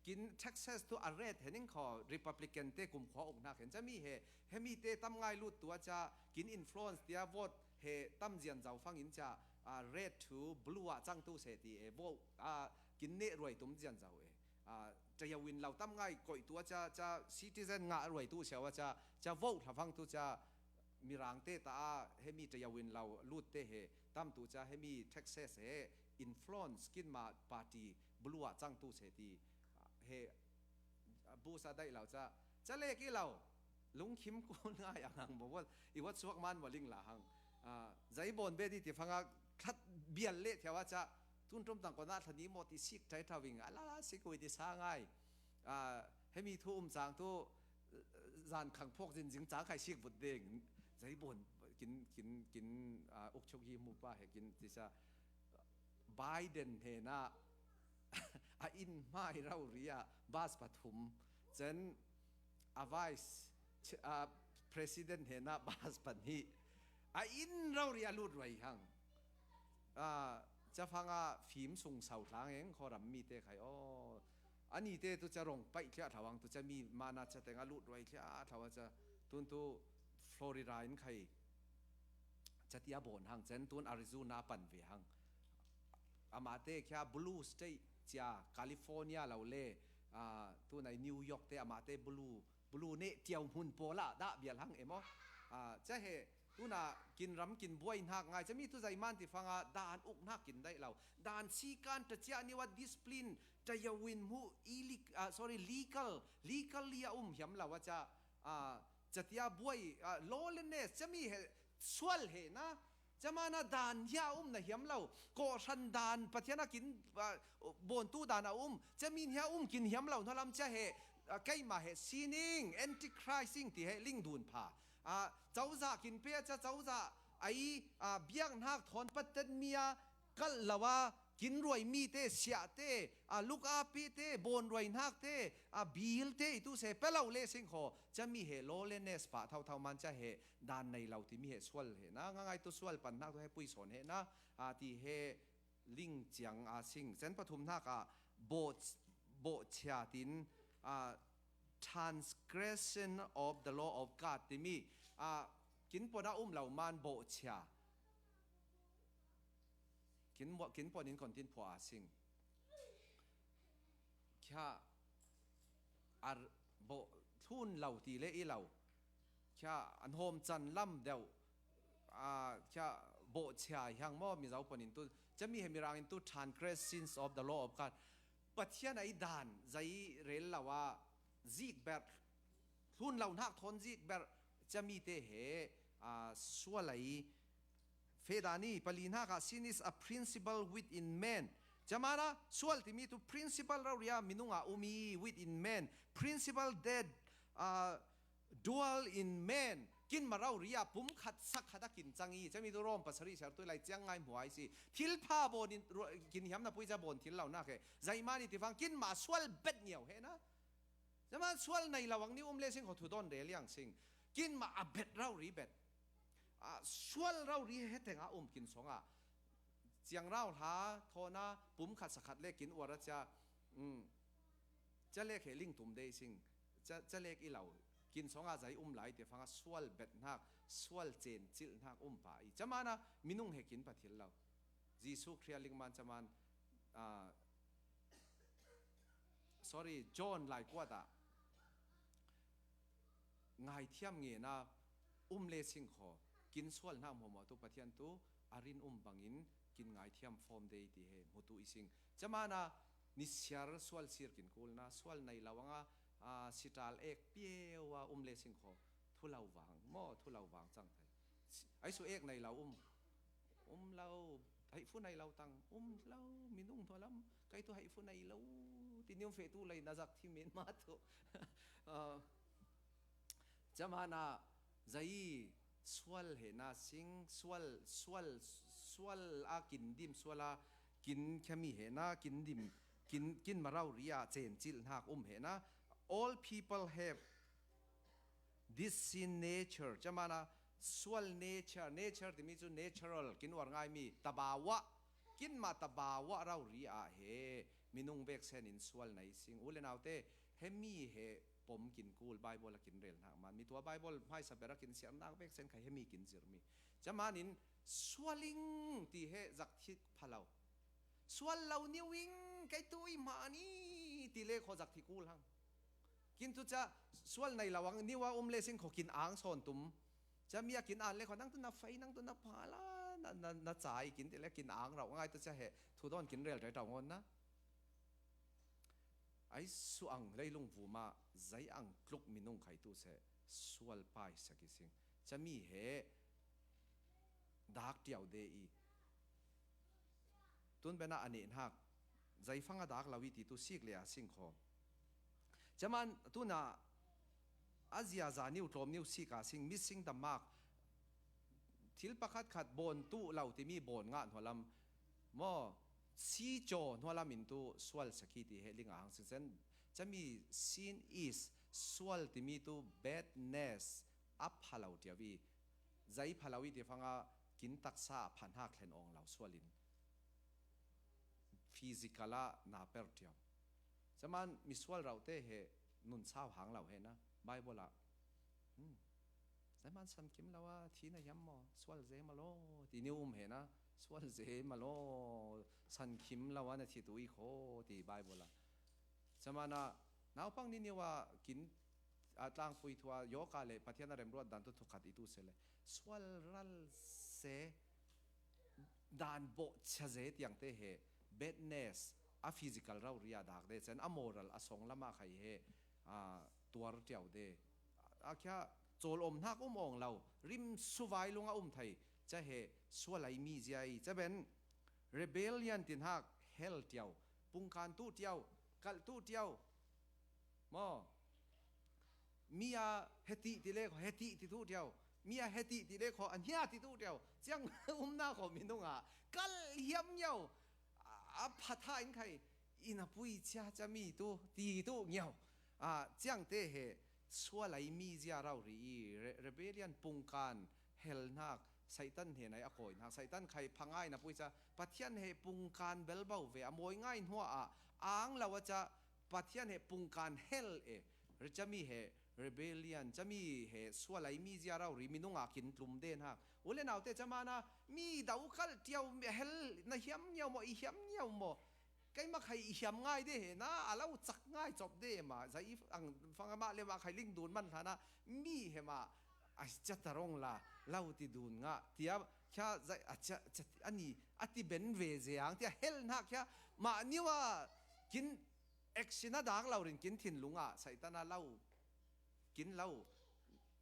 kin Texas tu a red he ning kho Republican te kum khua uk nak hen ca mi he, he mi te tam ngai lut tua ca kin influence tia vote he tam zian zau fang in ca, a, red to blue a cang tu se ti e vote, a, kin ne ruai tum zian zau e. A, ca yawin lau tam ngai koi tua ca, ca citizen nga ruai tu siawa ca, ca vote hla fang tu ca mirang te ta a, he mi ca yawin lau lut te he tam tu ca, he mi Texas he influence kin ma party blue a cang tu se ti, a, he, a, bu sa dai lau ca, ca le ki lau, lungkhim kun ngai ang ang bo, i wat suak man wa ling la hang. A, zai bon be di ti fanga thlat bial le thiawa ca, tun tum tang ko na thla ni mo ti sik thai thawing, a la la sik ui ti sa ngai. A, he mi thu um cang tu, zan khang phok zin zing cang khai sik vut ding. Zai bon kin, kin, kin, a, uk chok hi mu pa he kin ti sa Biden he na a in mai rau ria bus pathum. Chen a vice, ch-, a president he na bus pani. A in rau ria lut ruai hang. A, ca fanga fim sung sau thlang eng kho ram mi te khai o. Ani te tu ca rong pai thlia thawang tu ca mi mana ca tenga lut ruai thlia thawa ca tun tu Florida in khai ca tia bon hang chen tun Arizona pan ve hang. Ama te khia blue state cia California lo le, a, tu nai New York te ama te blue, blue ne tiau hmun paw la dah bial hang emo. A, ca he tuna kin ram kin buai hnak ngai ca mi tu zai man ti fanga dan uk hnak kin daih lo. Dan si kan ta cia niwa discipline ta yawin mu illegal, a, sorry, legal, legally a um hiam lo a ca, a, ca tia buai, a, lawlessness ca mi he sual he na. Ca mana dan hia um na hiam lo. Kawhran dan Pathian a kin, a, bon tu dan a um. Ca min hia um kin hiam lo. Hnalam ca he, a, keima he sining, antichrist sing ti he ling dun pha. A, cozah kin pe a ca cozah ai, a, biak hnak thawn patet mi a kal lo a kin ruai mi te, siah te, a, luk a pi te, bon ruai hnak te, a, bil te, i tu se pe lo le sing kho. Ca mi he lawlessness pa thau thau man ca he dan nei lo ti mi he sual he na, nga ngai tu sual pan hnak tu he pui sawn he na, a, ti he ling ciang a sing. Chen pathum hnak a bawh, bawh chia tin, a, transgression of the law of God ti mi, a, kin pon a um lo man bawh chia. Kin, kin pon in kon tin phua a sing. Khia ar bawh thlun lo ti le i lo. Khia an hawm can lam deuh. A, khia bawh chia hiang maw mi zau pon in tu. Ca mi he mirang in tu transgress sins of the law of God. Pathian ai dan zai rel lo a zik ber. Thlun lo hnak thawn zik ber. Ca mi te he, a, sual ai Fedani, pali hnak ah, sin is a principle within man. Camana, sual timi tu principle rauria minung ah umi within man. Principle that, uh, dwell in man. Kin ma rauria pum khat sak khat a kin cang i. Cami tu Rom pasari ser tu lai ciang ngai muai si. Thil pha bon in ru-, kin hiam na pui ca bon thil lau nak he. Zaimani tivang kin ma sual bet ngiau he na. Zaman sual nei lo ang ni um le sing kho thu don de liang sing. Kin ma a bet rau ri bet. A sual rau ri he teng a um kin song a. Ciang rau hla thona pum khat sakhat le kin uar a cia. Um. Cia lek he ling tum de sing. Cia, cia lek i lau. Kin sawngah zai um lai ti fangah sual bet hnak, sual cencilh hnak um pah i. Camana minung he kin pathil lo. Jesuh Khriat lingman caman, ah, sorry, John laikuat ah ngaithiam ngena um le sing khaw, kin sual hnak hmuahhmuah tu Pathian tu a rin um bangin kin ngaithiam fawm dei ti he hmutu i sing. Camana nisiar sual sir kin kulna, sual nei lo anga, ah, sital ek piau a um le sing khaw, thu lo vang maw, thu lo vang cang thei. Ai su ek nei lo um, um lo, hei fu nei lo tang, um lo, minung hnualam, kei tu hei fu nei lo, ti nium feh tu lei na zak thi men ma tu. Ah, camana zai sual he na sing, sual, sual, sual a kin dim, sual a kin khami he na, kin dim, kin, kin marau ria cencilh hnak um he na. All people have this sin nature. Camana sual nature, nature timi cu natural, kin uar ngai mi, tabawa, kin ma tabawa rau ri ah he minung bek sen in sual nei sing. U le naute, hemi he pom kin kul, Bible a kin rel hnak man. Mi tua Bible hmaisa ber a kin siar nak bek sen khai hemi kin zir mi. Camanin sualing ti he zak thik pha lo. Sual lo niu ing, kei tu i mah ni, ti le khaw zak thik kul hang. Kin tu ca sual nei lo ang niu a um le sing khaw kin ang sawn tum. Ca mi a kin an le khaw nang tu na fei, nang tu na pha la, na, na, na ca i kin ti le kin ang rau ngai tu ca he thu dawn kin rel rei tau ngawn na. Ai su ang leilung vuma zai ang tluk minung khai tu se sual pai sak i sing. Ca mi he dak tiau de i. Tun bena a nih hnak, zaifang a dak lo i ti tu sik le a sing khaw. Caman tuna a ziaza niu tlawm niu sik a sing, missing the mark, thil pakhat khat bawn tu lo timi bawn ngah hnualam maw, si caw hnualam in tu sual sakhi ti he ling a hang singsen. Cami sin is sual timi tu badness a pha lo tiau i, zai pha lo i ti fanga kin taksa a phan hak thlen awng lo sual in physical ah na per tiau. Caman misual rauh te he nun sau hang lo he na, Bible ah. Hmm. Caman san kim lo a thi na hiam maw, sual ze ma lo, ti ni um he na, sual ze ma lo, san kim lo a na thi tu i kho, ti Bible ah. Caman ah, naupang ni niwa kin a tlangpui thua yoka le Pathian a remruat dan tu thukhat i tu se le, sual ral se dan bawh chia ze tiang te he, badness, a physical rau ria dak de, cen a moral a song lama khai he, a, tuar tiau de. A kia cawl om hnak um awng lo, rim suvai lung a um thei, ca he sualai mi zia i, ca ben rebellion ti hnak hel tiau, pungkan tu tiau, kalh tu tiau, maw? Mi a heti ti le kho, heti ti tu tiau. Mi a heti ti le kho, an hia ti tu tiau. Ciang umna kho minung ah kal hiam ngiau. A, a phatha in khai, ina pui cia ca mi tu, ti tu ngiau. A, ciang te he, sualai mi zia rau ri i, re-, rebellion pungkan, hel hnak, Satan he nai a kawi hnak, Satan khai phangai na pui ca, Pathian he pungkan belbau ve, a mawi ngai hnuah ah, ang lo a ca, Pathian he pungkan hel e, cami he rebellion, cami he sualai mi zia rau ri minung a kin tlum de hnak. U le naute camana, mi dau kalh tiau, hel na hiam ngiau maw, i hiam ngiau maw? Keimah khai i hiam ngai de he na, a lo cak ngai cop de ma, zai i ang fang amah le mah khai ling dun man hlan ah, mi he mah, a cia ta rong la, lo ti dun ngah, tia, kia zai, a cia, cia, ani, a ti ben ve ze ang, tia hel hnak kia, mah niu a, kin action a dak lo rin kin thinlung ah, Satan a lo, kin lo,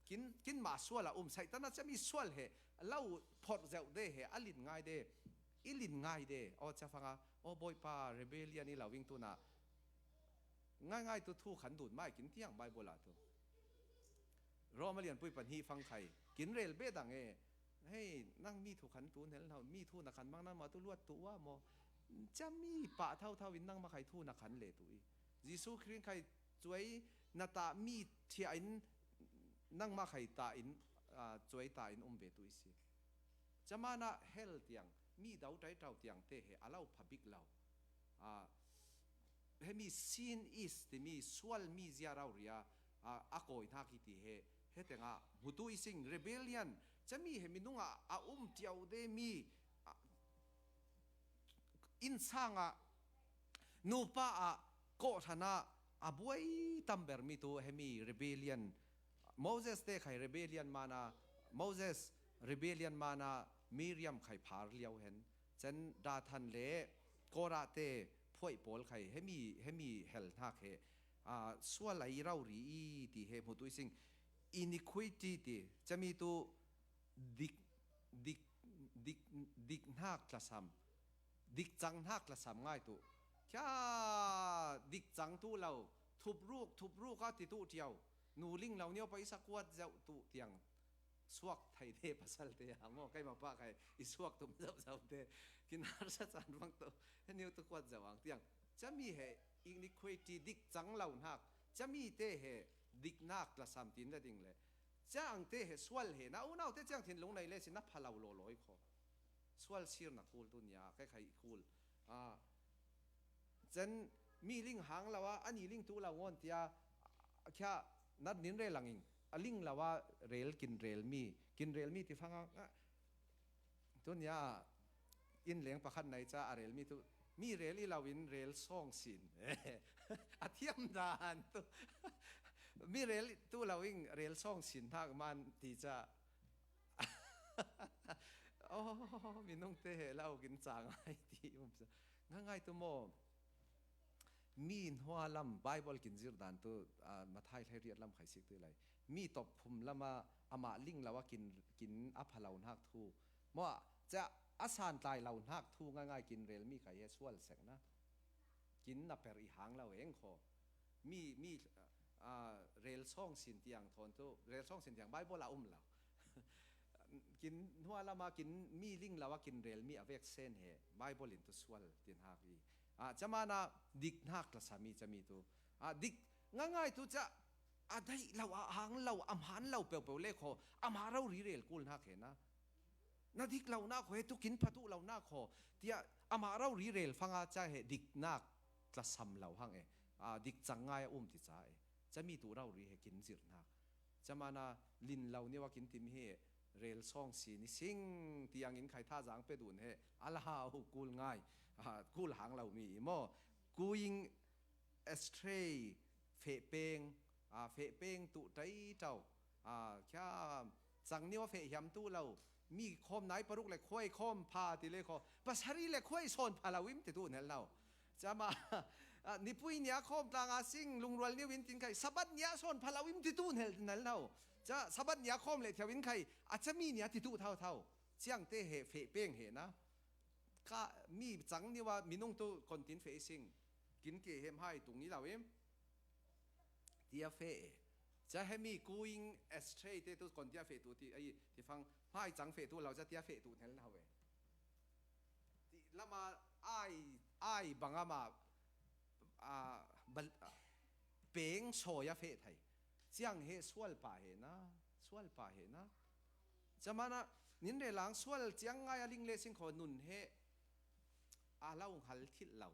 kin, kin mah sual a um, Satan a cami sual he, lo phorh zeuh de he, a lin ngai de, i lin ngai de, aw cia fanga, aw Bawipa, rebellion i lo ing tuna, ngai ngai tu thu khan dun mai kin tiang Bible ah tu. Roma lian pui pahnih fang khai, kin rel be dang e, hei, nang mi thu khan tu hel hau, mi thu na khan mang nang ma tu luat tu ua maw, cami pah thau thau in nang ma khai thu na khan le tu i. Jesuh Khrih khai cuai na ta mi thiah in nangmah khai ta in, aa, cuai ta in um ve tu i si. Caman ah hel tiang, mi dau ṭai ṭau tiang te he a lo pha bik lo. Aa, he mi sin is ti mi sual mi zia rau ria, a, a kawi hnak i ti he, he tengah hmutu i sing, rebellion, cami he minung ah a um tiau de mi, a, innsang ah, nupa ah, kawhhran ah a buai tamber mi tu, hemi rebellion, Moses te khai rebellion mana, Moses rebellion mana, Miriam khai phar liau hen, cen Dathan le Korah te phuai pawl khai, hemi, hemi hel hnak he, a, sual a i rori i ti he hmutu i sing, iniquity ti, cami tu dik, dik, dik, dik hnak tlasam, dik cang hnak tlasam ngai tu. Khia dik cang tu lo, thupruk, thupruk a ti tu tiau. Nu ling lo nio pa i sa kuat zeuh tu tiang. Suak thei te pasal te a maw, kai ma pa kai i suak tum zauh zauh te. Kin harsa caan ruang tu, he niu tu kuat zauh ang tiang. Cami he iniquity dik cang lo hnak. Cami te he dik nak tlasam tin la ding le. Ciang te he sual he na unau te ciang thinlung nei le sin na pha lo law lawi kho. Sual sir na kul tu nia, kai khai kul. A, cen mi ling hang lo a, ani ling tu lo ngon tia, khia nat nin rel angin. A ling lo a rel kin rel mi, kin rel mi ti fang a, a, tu nia, inn leng pakhat nei ca a rel mi tu, mi rel i lo in rel sawng sin. A thiam dan tu. Mi rel tu lo in rel sawng sin hnak man ti ca. Oh, minung te he lo kin ca ngai ti um sa. Nga ngai tu maw. Mi hnualam Bible kin zir dan tu, a, Mathai hlei riat lam khai sik tu lai. Mi top phum lama amah ling lo a kin, kin a pha lo hnak thu. Maw, ca a santlai lo hnak thu ngai ngai kin rel mi khai he sual sek na. Kin na per i hang lo eng kho. Mi, mi, a, rel sawng sin tiang thawn tu, rel sawng sin tiang Bible a um lo. Kin hnualama kin mi ling lo a kin rel mi a vek sen he, Bible in tu sual tin hak i. A, camana dik hnak tlasam i cami tu. A, dik ngangai tu ca, a daih lo, a hang lo, a hmaan lo peuhpeuh le kho, a hma rori rel kul hnak he na. Na dik lo nak kho, he tu kin phatu lo nak kho. Tia, amah rori rel fanga ca he dik nak tlasam lo hang e. A, dik cang ngai a um ti ca e. Cami tu rori he kin zir hnak. Camana lin lo niwa kin tim he rel sawng si ni sing tiang in khai tha zang pe dun he. A lau kul ngai. A, kul hang lo mi i maw. Going astray, feh peng, a, feh peng tu tai tau, a, khia cang niwa feh hiam tu lo, mi khawm nai paruk le khuai khawm pha ti le kho, pasari le khuai sawn pha lo im ti tu nel lo. Cama, a, nipui nia khawm tlanga sing lungrual niu in tin khai, sabat nia sawn pha lo im ti tu nel, nel lo. Ca, sabat nia khawm le thiau in khai, a cami nia ti tu thau thau. Ciang te he feh peng he na. Ka, mi cang niwa minung tu kontin feh i sing. Kin ke he hmai tung i lo im. Tia feh e. Ca he mi going astray te tu kon tia feh tu ti, ai, ti fang hmai cang feh tu lo ca tia feh tu nel lo e. Ti lama ai, ai bang ama, a, bal, a, peng sawi a feh thai. Ciang he sual pa he na, sual pa he na. Camana, nin re lang sual ciang ngai a ling le sing kho nun he, a lo hal thil lo.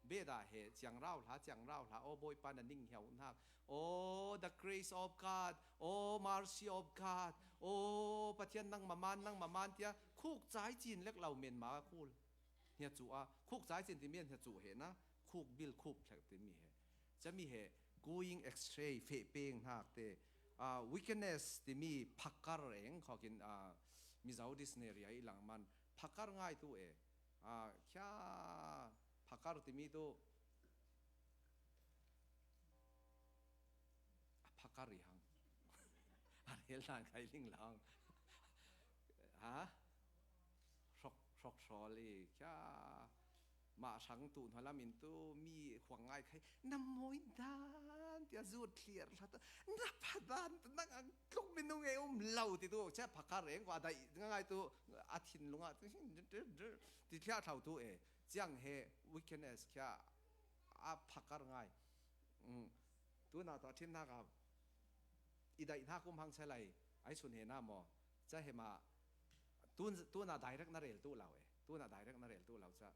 Beda he, ciang rau hla, ciang rau hla, o Bawipa na ning hiau hnak. O the grace of God, o mercy of God, o Pathian nang maman, nang maman tia, khuk cai cin lek lo men ma kul. Hia cu a, khuk cai cin ti mi hia cu he na, khuk bil khuk thlek ti mi he. Cami he, going astray, feh peng hnak te, a, wickedness ti mi phakar eng, kho kin, a, Mizo dictionary a i lang man, phakar ngai tu e, a, khia phakar ti mi tu, a, phakar i hang. A rel dan kai ling lang. Ha? Hrok, hrok hrawl i, khia, mah hrang tu hnualam in tu mi huang ngai khai, na mawi dan, tia zut thliar hla tu, na pha dan tu, nang ang tluk minung e um lo ti tu, cia phakar eng kua daih, nga ngai tu, a thinlung ah, ti thliar thlau tu e, ciang he, wickedness khia, a phakar ngai. Mm. Tuna ta thin hnak a, i daih hnak um hang salai, ai sun he na maw, ca he ma, tun, tuna direct na rel tu lo e, tuna direct na rel tu lo ca.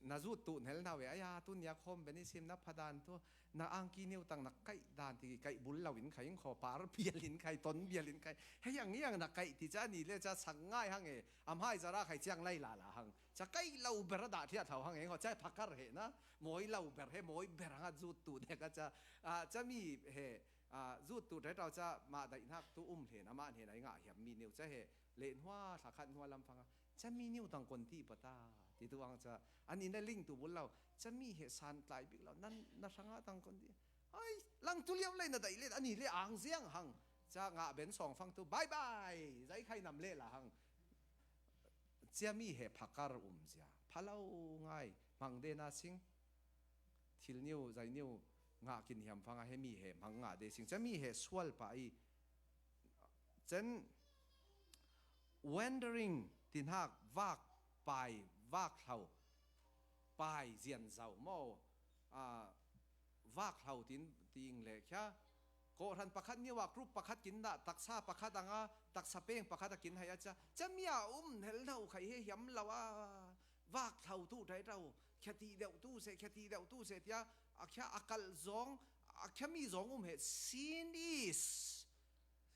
na zut tuh hnel na ve, aya, tunia khawm benisim na phadan tu, na angki niutang na kaih dan ti kaih bul lo in khai, in khaw par bial in khai, ton bial in khai, hei ang i ang na kaih ti ca ni le ca sang ngai hang e, am hai zara khai ciang lai la la hang. Ca kaih lo ber a dah thiat hau hang e, khaw ca phakar he na, mawi lo ber he, mawi ber hang a zut tuh dek a ca, a, ca mi he, a, zut tuh dek tau ca mah daih hnak tu um hle na, mah hle na i ngah hiam mi niu ca he, leh hnua, thlakhat hnua lam fang a, ca mi niutang kon ti pata, ti tu ang ca, an in a ling tu bul lo, ca mi he san tlai bik lo, nan na hrang a tang kon ti. Ai, lang tu liau lai na daih let, ani le ang ziang hang. Ca ngah ben sawng fang tu, bye bye, zai khai nam le la hang. Cia mi he phakar um zia, phalo ngai, mang de na sing. Thil niu, zai niu, ngah kin hiam fang a he mi he, mang ngah de sing. Cia mi he sual pa i, cen wandering tin hak, vak pai, vak hlau, pai zian zau maw, a, vak hlau tin, ting le khia. Kawhran pakhat niu a group pakhat kin dah, taksa pakhat anga, taksa peng pakhat a kin hai a ca. Ca mi a um hnel hlau khai he hiam lo a. Vak hlau tu dai rau. Khia ti deuh tu se, khia ti deuh tu se tia. A khia a kal zong, a khia mi zong um he. Sin is.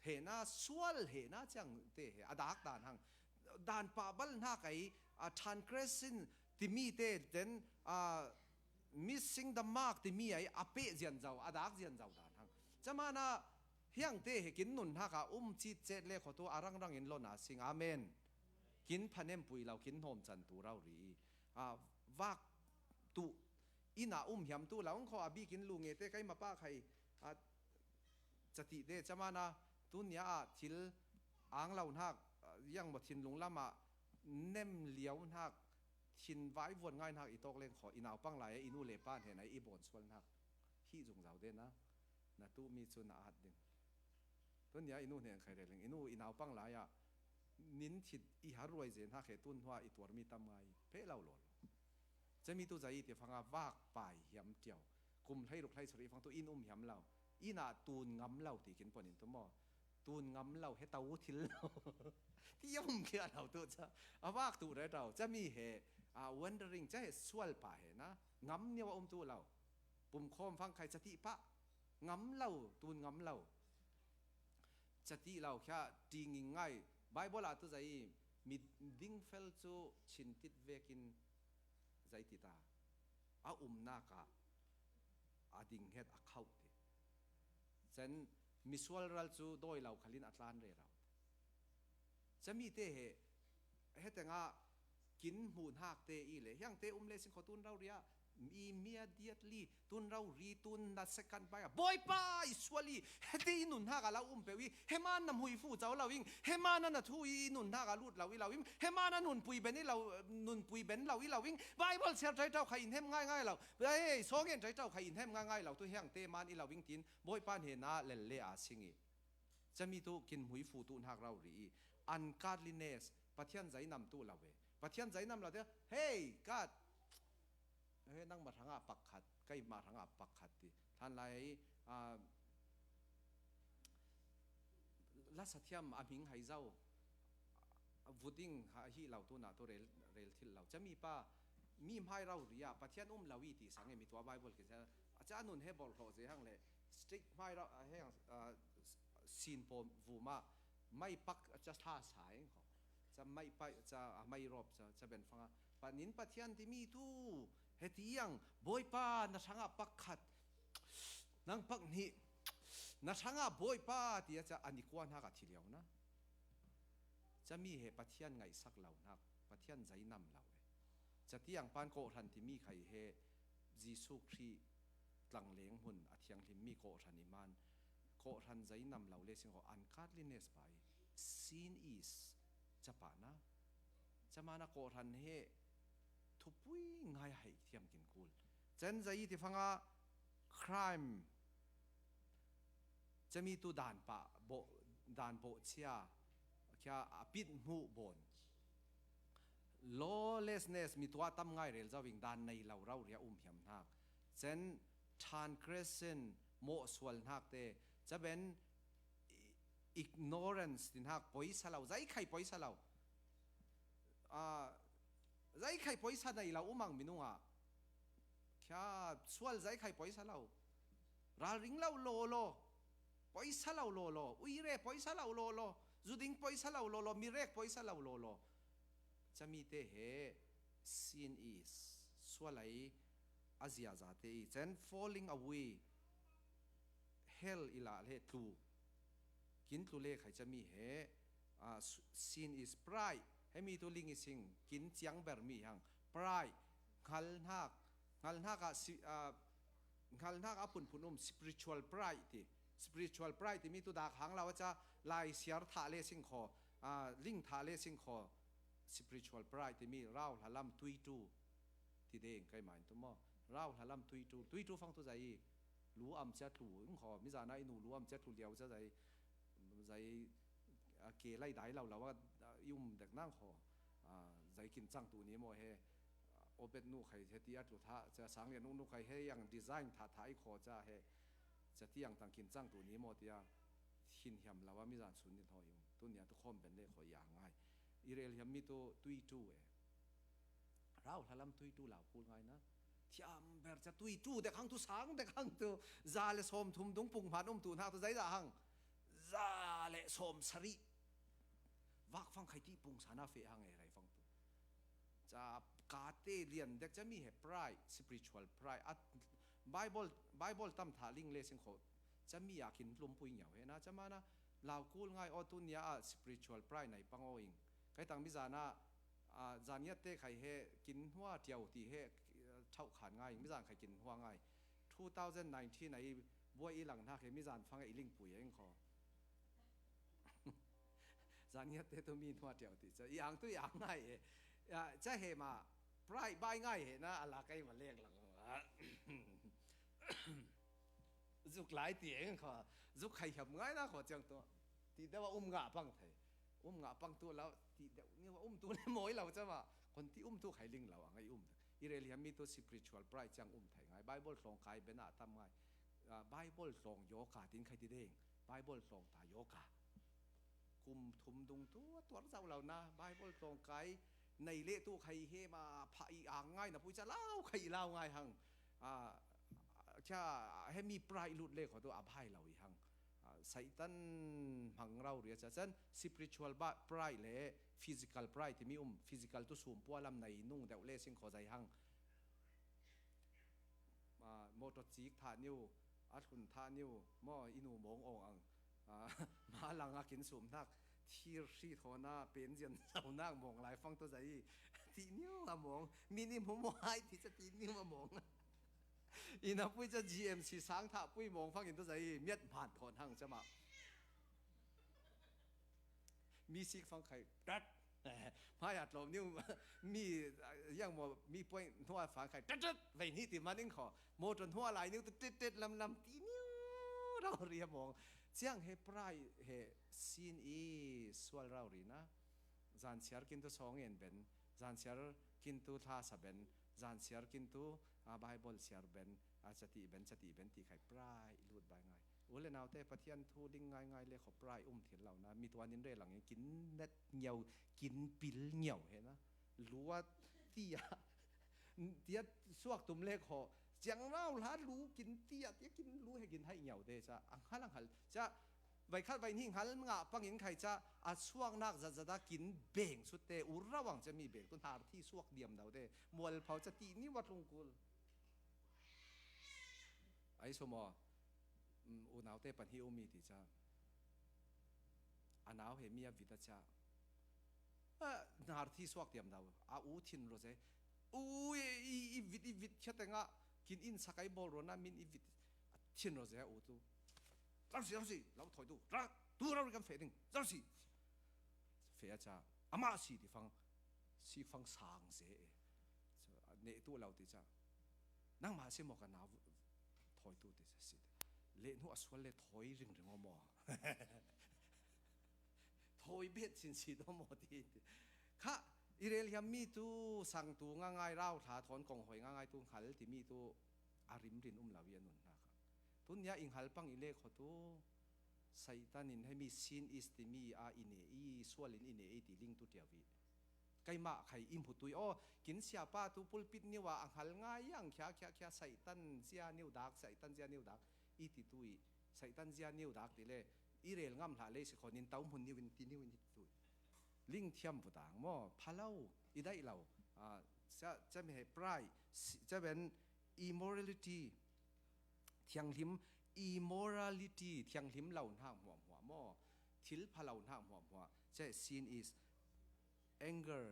He na, sual he na, ciang te he. A dak dan hang. Dan pa bal hnak ai, a transgression timi te ten, a, missing the mark timi ai, a peh zian zau, a dak zian zau dan hang. Ca mana hiang te he kin nun hak a um cit cet le khaw tu a rang rang in lon a sing. Amen. Kin phanem pui lo, kin hawm can tu rau ri. A, vak tu, ina um hiam tu lo, ang khaw a bi kin lu nge te kai ma pa khai, a, ca ti te, ca mana, tunia a thil ang lo hnak, a, yang maw thinlung lam a nem liau hnak, thin vai vuan ngai hnak i tawk leng khaw, i naupang lai a i nu le pa hnen a i bawn sual hnak. Hi zung zau de na, na tu mi cu na at ding. Tunia i nu hnen khai rel leng, i nu i naupang lai a, nin thit i har ruai ze hnak he tun hua i tuar mi tam ngai, phe lo lo. Ca mi tu zai i ti fang a vak pai hiam tiau. Kum hlei ruk hlei sarih fang tu in um hiam lo. Ina tun ngam lo ti kin pon in tu maw. Tun ngam lo he tau thil lo. Ti a um khia lo tu ca. A vak tu re tau. Ca mi he, a, wandering ca he sual pa he na. Ngam niau a um tu lo. Pum khawm fang khai ca ti pah. Ngam lo, tun ngam lo. Ca ti lo khia ti nging ngai. Bible ah tu zai mi ding fel cu chin tit vekin zai ti ta. A umnak ah a ding het a khauh ti. Cen misual ral cu dawi lo khalin a tlan rero. Ca mi te he, he tengah kin hmuh hnak te i le, hiang te um le sin kho tun rau ria, immediately, tun rau ri, tun na second pai a, Bawipa i sual i, he te i nun hnak a lo um peuh i, he man na hmui fu cau lo ing, he man na thu i nun hnak a lut lo i lo ing, he man na nun pui ben i lo, nun pui ben lo i lo ing, Bible siar trai tau kha in hem ngai ngai lo, ei, sawng en trai tau kha in hem ngai ngai lo, tu hiang te man i lo ing tin, Bawipa hne na lel le a sing i. Ca mi tu kin hmui fu tu hnak rau ri i, ungodliness, Pathian zainam tu lo ve. Pathian zainam lo te, hey, God, he nang ma hrangah pakhat, kei ma hrangah pakhat ti. Than lai, a, lasa thiam a hming hai zau, vut ding ha hi lo tu na tu rel, rel thil lo. Ca mi pa, mi hmai rau ri a, Pathian um lo i ti sang e mi tua Bible kin sa, a ca nun he bol hlawh ze hang le, strict hmai rau, a, he hang, a, sin pawm vuma, mai pak a ca thla sa eng kho. Ca mai pai, ca, a mai rawp, ca, ca ben fanga. Panin Pathian timi tu, hetiang, Bawipa, na hrangah pakhat, nang pak hnih, na hrangah Bawipa, tia ca, a ni kua hnak a thi liau na. Ca mi he Pathian ngaihsak lo hnak, Pathian zainam lo e. Ca tiang pan kawhhran timi khai he Jesuh Khrih tlangleng hmun a thianghlim mi kawhhran i man, kawhhran zainam lo le sing kho ungodliness pa i sin is ca pah na. Ca mana kawhhran he thupui ngai hai thiam kin kul. Cen zai i ti fanga crime, ca mi tu dan pah, bawh, dan bawh cia, khia a pit hmuh bawn. Lawlessness, mi tua tam ngai rel zau ing dan nei lo rau ria um hiam hnak. Cen transgression, mawh sual hnak te. Ca ben i-, ignorance ti hnak poisa lo, zai khai poisa lo. A, Zaikhai poisa nei lo umang minungah. Khia sual zaikhai poisa lo. Ralring lo lolo. Poisa lo lolo. Uire poisa lo lolo. Zuding poisa lo lolo. Mirek poisa lo lolo. Camite he sin is sual ai a ziazate i. Cen falling away. Hell i lah le tlu. Kin tlu le khai cami he, ah, s-, sin is pride. Hemi tu ling i sing, kin ciang ber mi hang. Pride, ngalhnak, ngalhnak ah si-, ah, ngalhnak ah punpun um, spiritual pride ti. Spiritual pride ti mi tu dak hang lau a ca, lai siar thah le sing kho, ah, ling thah le sing kho. Spiritual pride ti mi rau hlalam tui tu. Ti deng kai main tu mo. Rau hlalam tui tu. Tui tu fang tu zai. Lu am cia tlu, ing kho, mi zana i nu lu am cia tlu liau cia zai, zai, a, ke lai dai lau lau a, a, i um dek nang kho, a, zai kin cang tu ni mo he, a, Obed nu khai he ti a tlu tha, cia Sang Lian nu nu khai he yang design tha tha i kho cia he, cia ti yang tang kin cang tu ni mo tia, hin hiam lau a mi zan sun ni tho i um, tu nia tu khom ben le kho ya ngai. I rel hiam mi tu tui tu e. Rau hlalam tui tu lau kul ngai na. Thiam ber ca tui tu dek hang tu sang dek hang tu. Za le sawm thum dung pung hman um tu hna tu zai dah hang. Za le sawm sari. Vak fang khai ti pung sana fe hang e rai fang tu. Ca kate lian dek cami he pride, spiritual pride. A Bible, Bible tam tha ling le sing kho. Cami a kin tlum pui ngiau he na. Cama na lau kul ngai o tu nia a spiritual pride nai pang o ing. Kai tang mi zana a, zan ngiat te khai he kin hua tiau ti he, a, thauh khan ngai, mi zan khai kin hua ngai. Two thousand nineteen a i buai i lang hnak he mi zan fang a i ling pui a ing kho. Zan ngiat te tu mi hua tiau ti ca, i ang tu i ang ngai e. A, ca he ma, pride bai ngai he na, a la kai ma lek lang. Zuk lai ti a ing kho, zuk khai hiam ngai na kho ciang tu. Ti deuh a um ngah pang thei. Um ngah pang tu lo, ti deuh ni um tu le mawi lo cama. Kon ti um tu khai ling lo, a ngai um. I rel hiam mi tu spiritual pride ciang um thei ngai. Bible tlawng kai ben a tam ngai. Ah, Bible tlawng yoga tin khai ti deng. Bible tlawng ta yoga. Kum thum dung tu a tuar zau lo na. Bible tlawng kai nei le tu khai he ma pha i ang ngai na pui ca lau khai lau ngai hang. Ah, cia he mi pride lut le kho tu a bai lo i hang. Ah, Satan hmang rau ria ca can spiritual ba-, pride le physical pride ti mi um, physical tu sum pua lam nei nung deuh le sing kho zai hang. Ah, motor cik thah niu, a thlun thah niu, maw i nu mawng awng ang. Ah, ma lang a kin sum hnak, thir hri thawn a pen zian zo nak mawng lai fang tu zai. Ti niu a mawng, min i mu maw hai ti ca ti niu a mawng. I na pui ca G M C sang thah pui mawng fang in tu zai, miat hman thawn hang cama. Mi sik fang khai, tat. Hmai a tlawm niu, mi, yang maw, mi point hnuai fang khai, tat, tat, vei ni ti man in kho. Motor hnuai lai niu tu tit, tit, lam, lam, ti niu, rau ri a mawng. Ciang he pride he sin i sual rau ri na. Zan siar kin tu sawng en ben, zan siar kin tu thla sa ben, zan siar kin tu, a, Bible siar ben, a, cati ben, cati ben ti khai pride lut bai ngai. U le naute Pathian thu ling ngai ngai le kho pride um thil lo na. Mi tuan in rel ang in kin net ngiau, kin pil ngiau he na. Lua tia, tia suak tum le kho. Ciang rau hla lu kin tia, tia kin lu he kin hai ngiau te ca. Ang hal, ang hal. Ca, vai khat vai hnih hal ngah pangin khai ca, a suak nak zat zat a kin beng sut te, ur rau ang ca mi beng tu hnar thi suak diam dau te. Mual phau ca ti ni wat lung kul. Ai so maw, mm, unaute pahnih um mi ti ca. A nau he mi a vit a ca. A, hnar thi suak tiam dau. A u thin ro ze. U, i, i, i vit, i vit khia tengah. Kin in sakai bol ro na min i vit. A thin ro ze a u tu. Zau si, zau si, lau thoi tu. Ra, tu rau ri kan fe ding. Zau si. Fe a ca. Ama si ti fang. Si fang sang ze e. Ca, a ne tu lau ti ca. Nang ma si mo ka nau thoi tu ti ca si. Le nu a sual le thoi ring ring o mo. Thoi bet sin si do mo ti. Kha, i rel hiam mi tu sang tu nga ngai rau thla thon kong hoi nga ngai tu hal ti mi tu a rim rin um lau i a nun hna kha. Tun nia i hal pang i le kho tu Satan in he mi sin is ti mi a i ne i sual in i ne i ti ling tu tiau i. Keimah khai i hmu tui aw, kin siapa tu pulpit niu a a hngal ngai ang khia khia khia Satan zia niu dak, Satan zia niu dak i ti tui, Satan zia niu dak ti le i rel ngam hlah le si kho nin tau hmun niu in ti niu in hi tui. Ling thiam vut ang maw, pha lo, i daih lo. Ah, ca, ca mi he pride, si, ca ben immorality, thianghlim, immorality, thianghlim lo hnak hmuahhmuah maw, thil pha lo hnak hmuahhmuah. Ca sin is anger,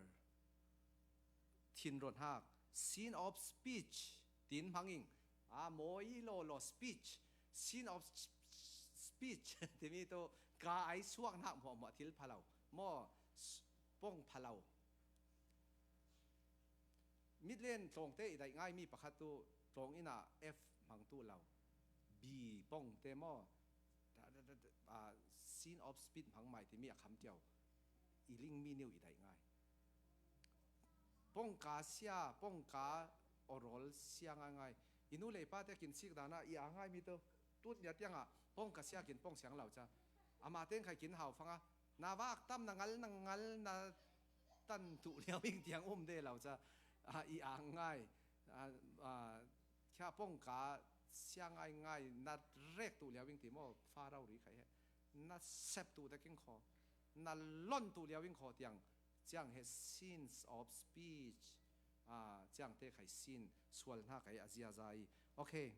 thinrawhnak, sin of speech, tin hmangin, a mawi lawlaw speech, sin of s-, s-, speech, timi tu ka ai suak hnak hmuahhmuah thil pha lo, maw, s-, pong pha lo. Mitlen tlawngte i daih ngai mi pakhat tu tlawng inn ah F hmang tu lo, B pongte maw, da, da, da, da, ah, sin of speech hmang mai timi a kham tiau i ling mi niu i daih ngai. Pongka sia, pongka orawl sia ngaingai. I nu le i pate kin sik dan ah i a ngai mi tu, tut nia tiang ah pongka sia kin pong siang lo ca. Amah teng khai kin hau fang a, na vak tam na ngal, na ngal, na tan tuh liau ing tiang um de lo ca. Ah, i a ngai. Ah, ah, khia pongka sia ngaingai, na rek tuh liau ing ti maw, fa rau ri khai he. Na sep tuh dek ing kho. Na lon tuh liau ing kho tiang. Ciang he sins of speech. Ah, ciang te khai sin sual hna khai a ziaza i. Okay.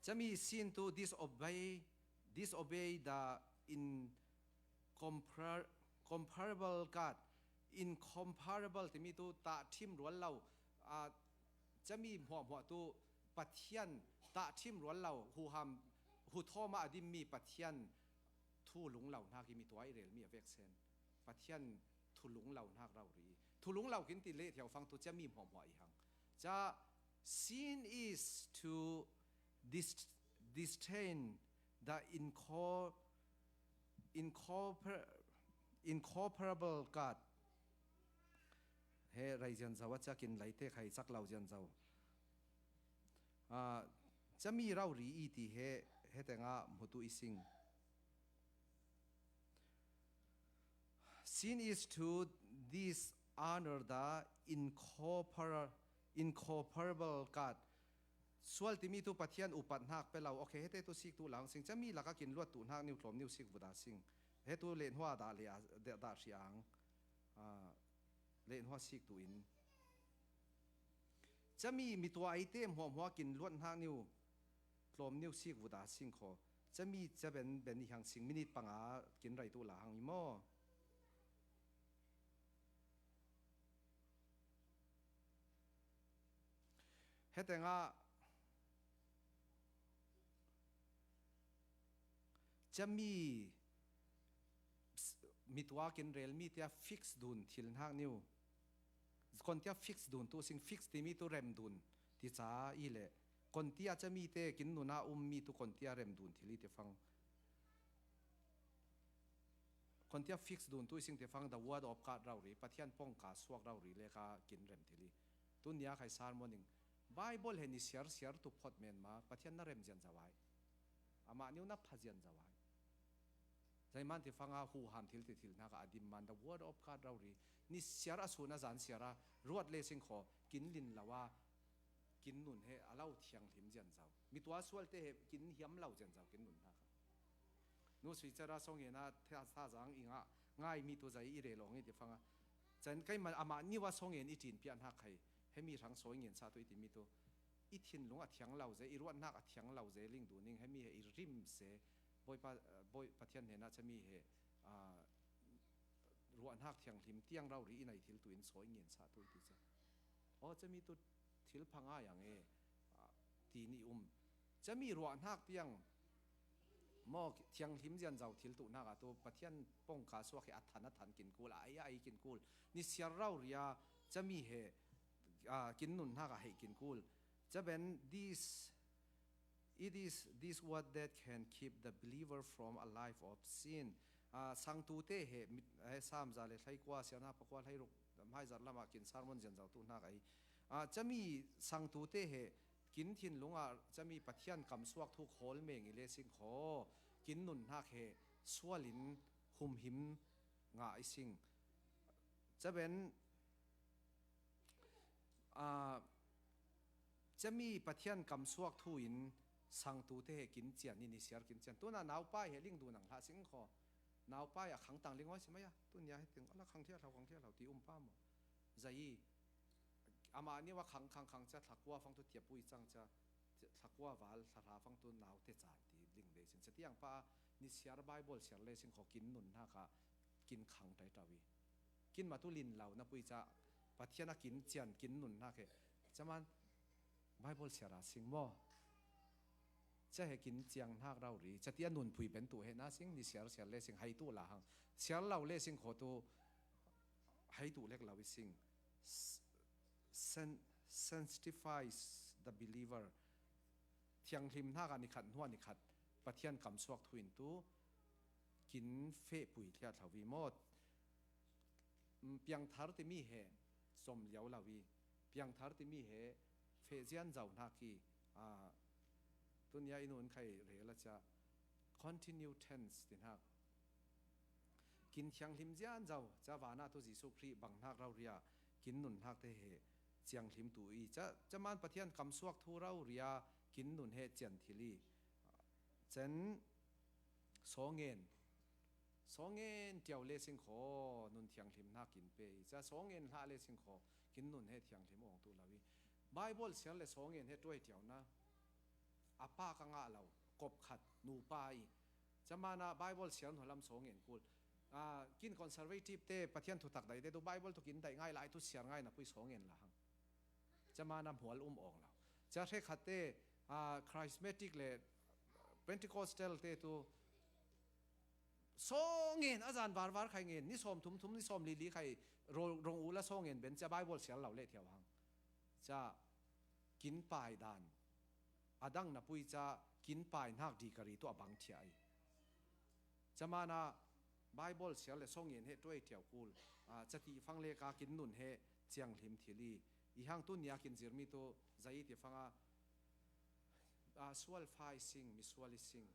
Cami sin tu disobey, disobey the incompar-, comparable God. Incomparable timi tu tahthim rual lo. Ah, cami hmuahhmuah tu Pathian tahthim rual lo. Huham, huthawm ah a dimmi Pathian thulung lo hna khi mi tuai rel mi a vek sen. Pathian thulung lo hnak rau ri. Thulung lo kin ti leh thiau fang tu cami hmuahhmuah i hang. Ca sin is to dis-, disdain the inco-, incorpor-, incomparable God. He rai zian zo a ciakin lai te khai cak lo zian zo. Ah, cami rau ri i ti he, he tengah hmutu i sing. Sin is to dishonor the incorpor-, incomparable God. Sual timi tu Pathian upat hnak pe lo. Okay, hete tu sik tu lang sing. Cami laka kin luat tu hnak niu tlawm niu sik vuda sing. He tu lenhua dah le a, dah, dah hriang. Ah, lenhua sik tu in. Cami mi tua ai te hmuahhmuah kin luat hnak niu tlawm niu sik vuda sing kho. Cami ca ben ben i hang sing minit panga kin rai tu la hang i maw. He tengah cami mi tua kin rel mi tia fix dun thil hnak niu. Kon tia fix dun tu sing fix timi tu rem dun ti ca i le. Kon tia cami te kin nuna um mi tu kon tia rem dun thil i te fang. Kon tia fix dun tu i sing te fang the word of God rau ri, Pathian pongka suak rau ri le ka kin rem thil i. Tu nia khai sermon ing. Bible he ni siar siar tu phot men ma, Pathian na rem zian zawai. Amah niu na pha zian zawai. Zaiman ti fanga huham thil ti thil hnak a dim man the word of God rau ri. Ni siar a sun a zan siar a ruat le sing kho kin lin lo a kin nun he a lo thianghlim zian zau. Mi tua sual te he kin hiam lo zian zau kin nun hnak a. Nu sui cara song he na tha, tha zang i ngah ngai mi tu zai i re lawng i ti fanga. Can kai man amah niwa song in i cin piah hnak khai. He mi hrang sawi ngen sa tu i ti mi tu. I thinlung a thiang lo ze, i ruat hnak a thiang lo ze, ling duning he mi he i rim se. Bawipa, Bawi Pathian hnenah cami he, ah, ruahnak thianghlim tiang rori i nei thil tu in sawi ngen sa tu i ti cu. Aw, cami tu thil pha ngai ang e, ah, ti nih um. Cami ruahnak tiang maw thianghlim zian zo thil tuhnak ah tu Pathian pongka suak hi a than a than kin kul, a ei a ei kin kul. Ni siar rori a cami he, ah, kin nunnak ah hei kin kul. Caben this It is this word that can keep the believer from a life of sin. Ah, sangtute he, mit-, he Sam za le hlei kua, siana pakua hlei ruk, hmaizat lamah kin sermon zian zo tu hnak ei. Ah, cami sangtute he, kin thinlung ah cami Pathian kamsuak thuk hawl meng i le sing kho, kin nunnak he sual in humhim ngah i sing. Caben, a, cami Pathian kamsuak thu in sangtute he kin cian, ni ni siar kin cian. Tuna naupai he ling dun ang hlah sing kho. Naupai a khang tang ling oi si mai a. Tunia he ting, ala khang thia hlau, khang thia hlau ti um pa mo. Zai, ama ni wa khang, khang, khang cia thlakua fang tu tiapui cang cia, thlakua val, thla hla fang tu naute can ti ling le sin. Cia tiang pa, ni siar Bible siar le sin kho kin nun hna kha, kin khang tai tau i. Kin ma tu lin lau na pui ca, Pathian a kin cian, kin nun hna khe. Caman, Bible siar a sing maw. Ca he kin ciang hnak rau ri, ca tia nun pui ben tu he na sing, ni siar siar le sing, hai tu la hang. Siar lau le sing kho tu, hai tu lek lau i sing. S-, sen-, sanctifies the believer. Thianghlim hnak a ni khat hnuah ni khat, Pathian kamsuak thu in tu, kin feh pui thliah thlau i maw. Mm, piangthar timi he zom liau lo i, piangthar timi he feh zian zau hnak i, a, tunia i nun khai rel a cia, continue tense ti hnak. Kin thianghlim zian zau, ca vana tu Jesuh Khrih bang hnak rau ria, kin nun hnak te he cianghlim tu i, ca, caman Pathian kamsuak thu rau ria, kin nun he cian thil i, cen, sawngen, sawngen tiau le sing kho, nun thianghlim hnak kin pe i, ca sawngen hlah le sing kho, kin nun he thianghlim awng tu lo i, Bible siar le sawngen he tuai tiau na, a pa ka ngah lo, kop khat, nupa i, camana Bible siar hnualam sawngen kul. A, kin conservative te, Pathian thutak dai te tu Bible tu kin dai ngai lai tu siar ngai na pui sawngen la hang. Camana hmual um awng lo. Ca hre khat te, a, charismatic le Pentecostal te tu sawngen a zan var var khai ngen, ni sawm thum thum, ni sawm li li khai ro-, rong u la sawngen ben ca Bible siar lo le thiau hang. Ca kin pai dan, a dang na pui ca kin pai hnak di ka ri tu a bang thia i. Camana Bible siar le sawngen he tuai tiau kul, a, ca ti fang le ka kin nun he cianghlim thil i, i hang tunia kin zirmi tu zai ti fanga, a, sual fa i sing, mi sual i sing.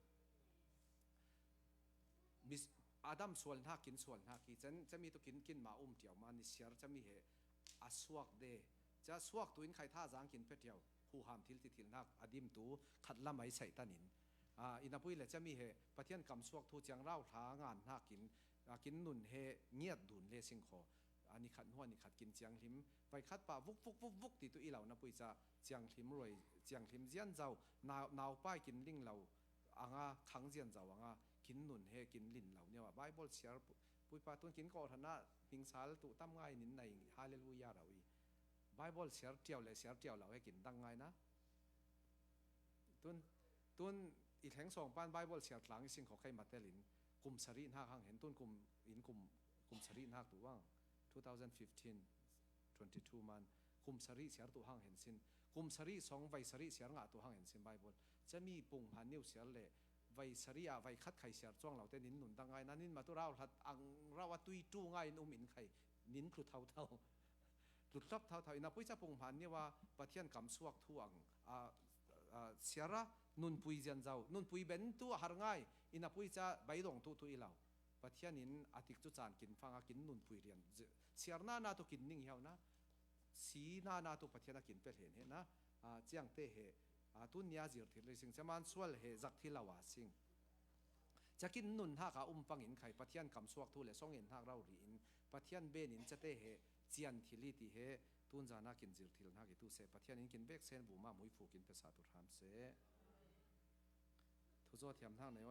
Mis-, Adam sual hnak, kin sual hnak i, cen, cemi tu kin, kin ma um tiau ma, ni siar cemi he a suak de. Ca suak tu in khai tha zang kin pe tiau, huham thil ti thil hnak, a dim tu khat lam ai sai tan in. A, i na pui le cemi he, Pathian kamsuak thu ciang rau hla ngan hnak kin, a, kin nun he ngiat dun le sing kho. A, ni khat hnuah ni khat kin cianghlim, vai khat pa vuk, vuk, vuk, vuk ti tu i lo na pui ca cianghlim ruai, cianghlim zian zau, nau, naupai kin ling lo, anga khang zian zau anga kin nun he kin lin lo niau a Bible siar pu-, pui pa tun kin kawh hran ah hming sal tu tam ngai nin nai, hallelujah rau i. Bible siar tiau le siar tiau lo he kin dang ngai na. Tun, tun i thleng sawng pan Bible siar tlang i sing kho khai matel in kum sarih hnak hang hen tun kum in kum, kum sarih hnak tu ang two thousand fifteen, twenty-two man kum sarih siar tu hang hen sin. Kum sarih sawng vai sarih siar ngah tu hang hen sin Bible. Cemi pung hman niu siar le vai sarih ah vai khat khai siar cuang lo te nin nun dang ngai na nin ma tu rau hlat ang rau a tui tu ngai in um in khai nin tlu thau thau. Tlu tlap thau thau i na pui ca pung hman niu a Pathian kamsuak thu ang, a, a, siar a nun pui zian zau, nun pui ben tu a har ngai i na pui ca bai dong tu tu i lo. Pathian in a tik cu caan kin fang a kin nun pui rian zi-, siar na na tu kin ning hiau na, si na na tu Pathian a kin pe hlen he na, a, ciang te he, a, tun nia zir thil le sing, caman sual he zak thil lo a sing. Ca kin nun hnak a um pang in khai Pathian kamsuak thu le sawng en hnak rau ri in Pathian ben in ca te he cian thil i ti he tun zan a kin zir thil hnak i tu se Pathian in kin bek sen vuma muifu kin pe sa tu hram se. Thuzaw thiam hnak nei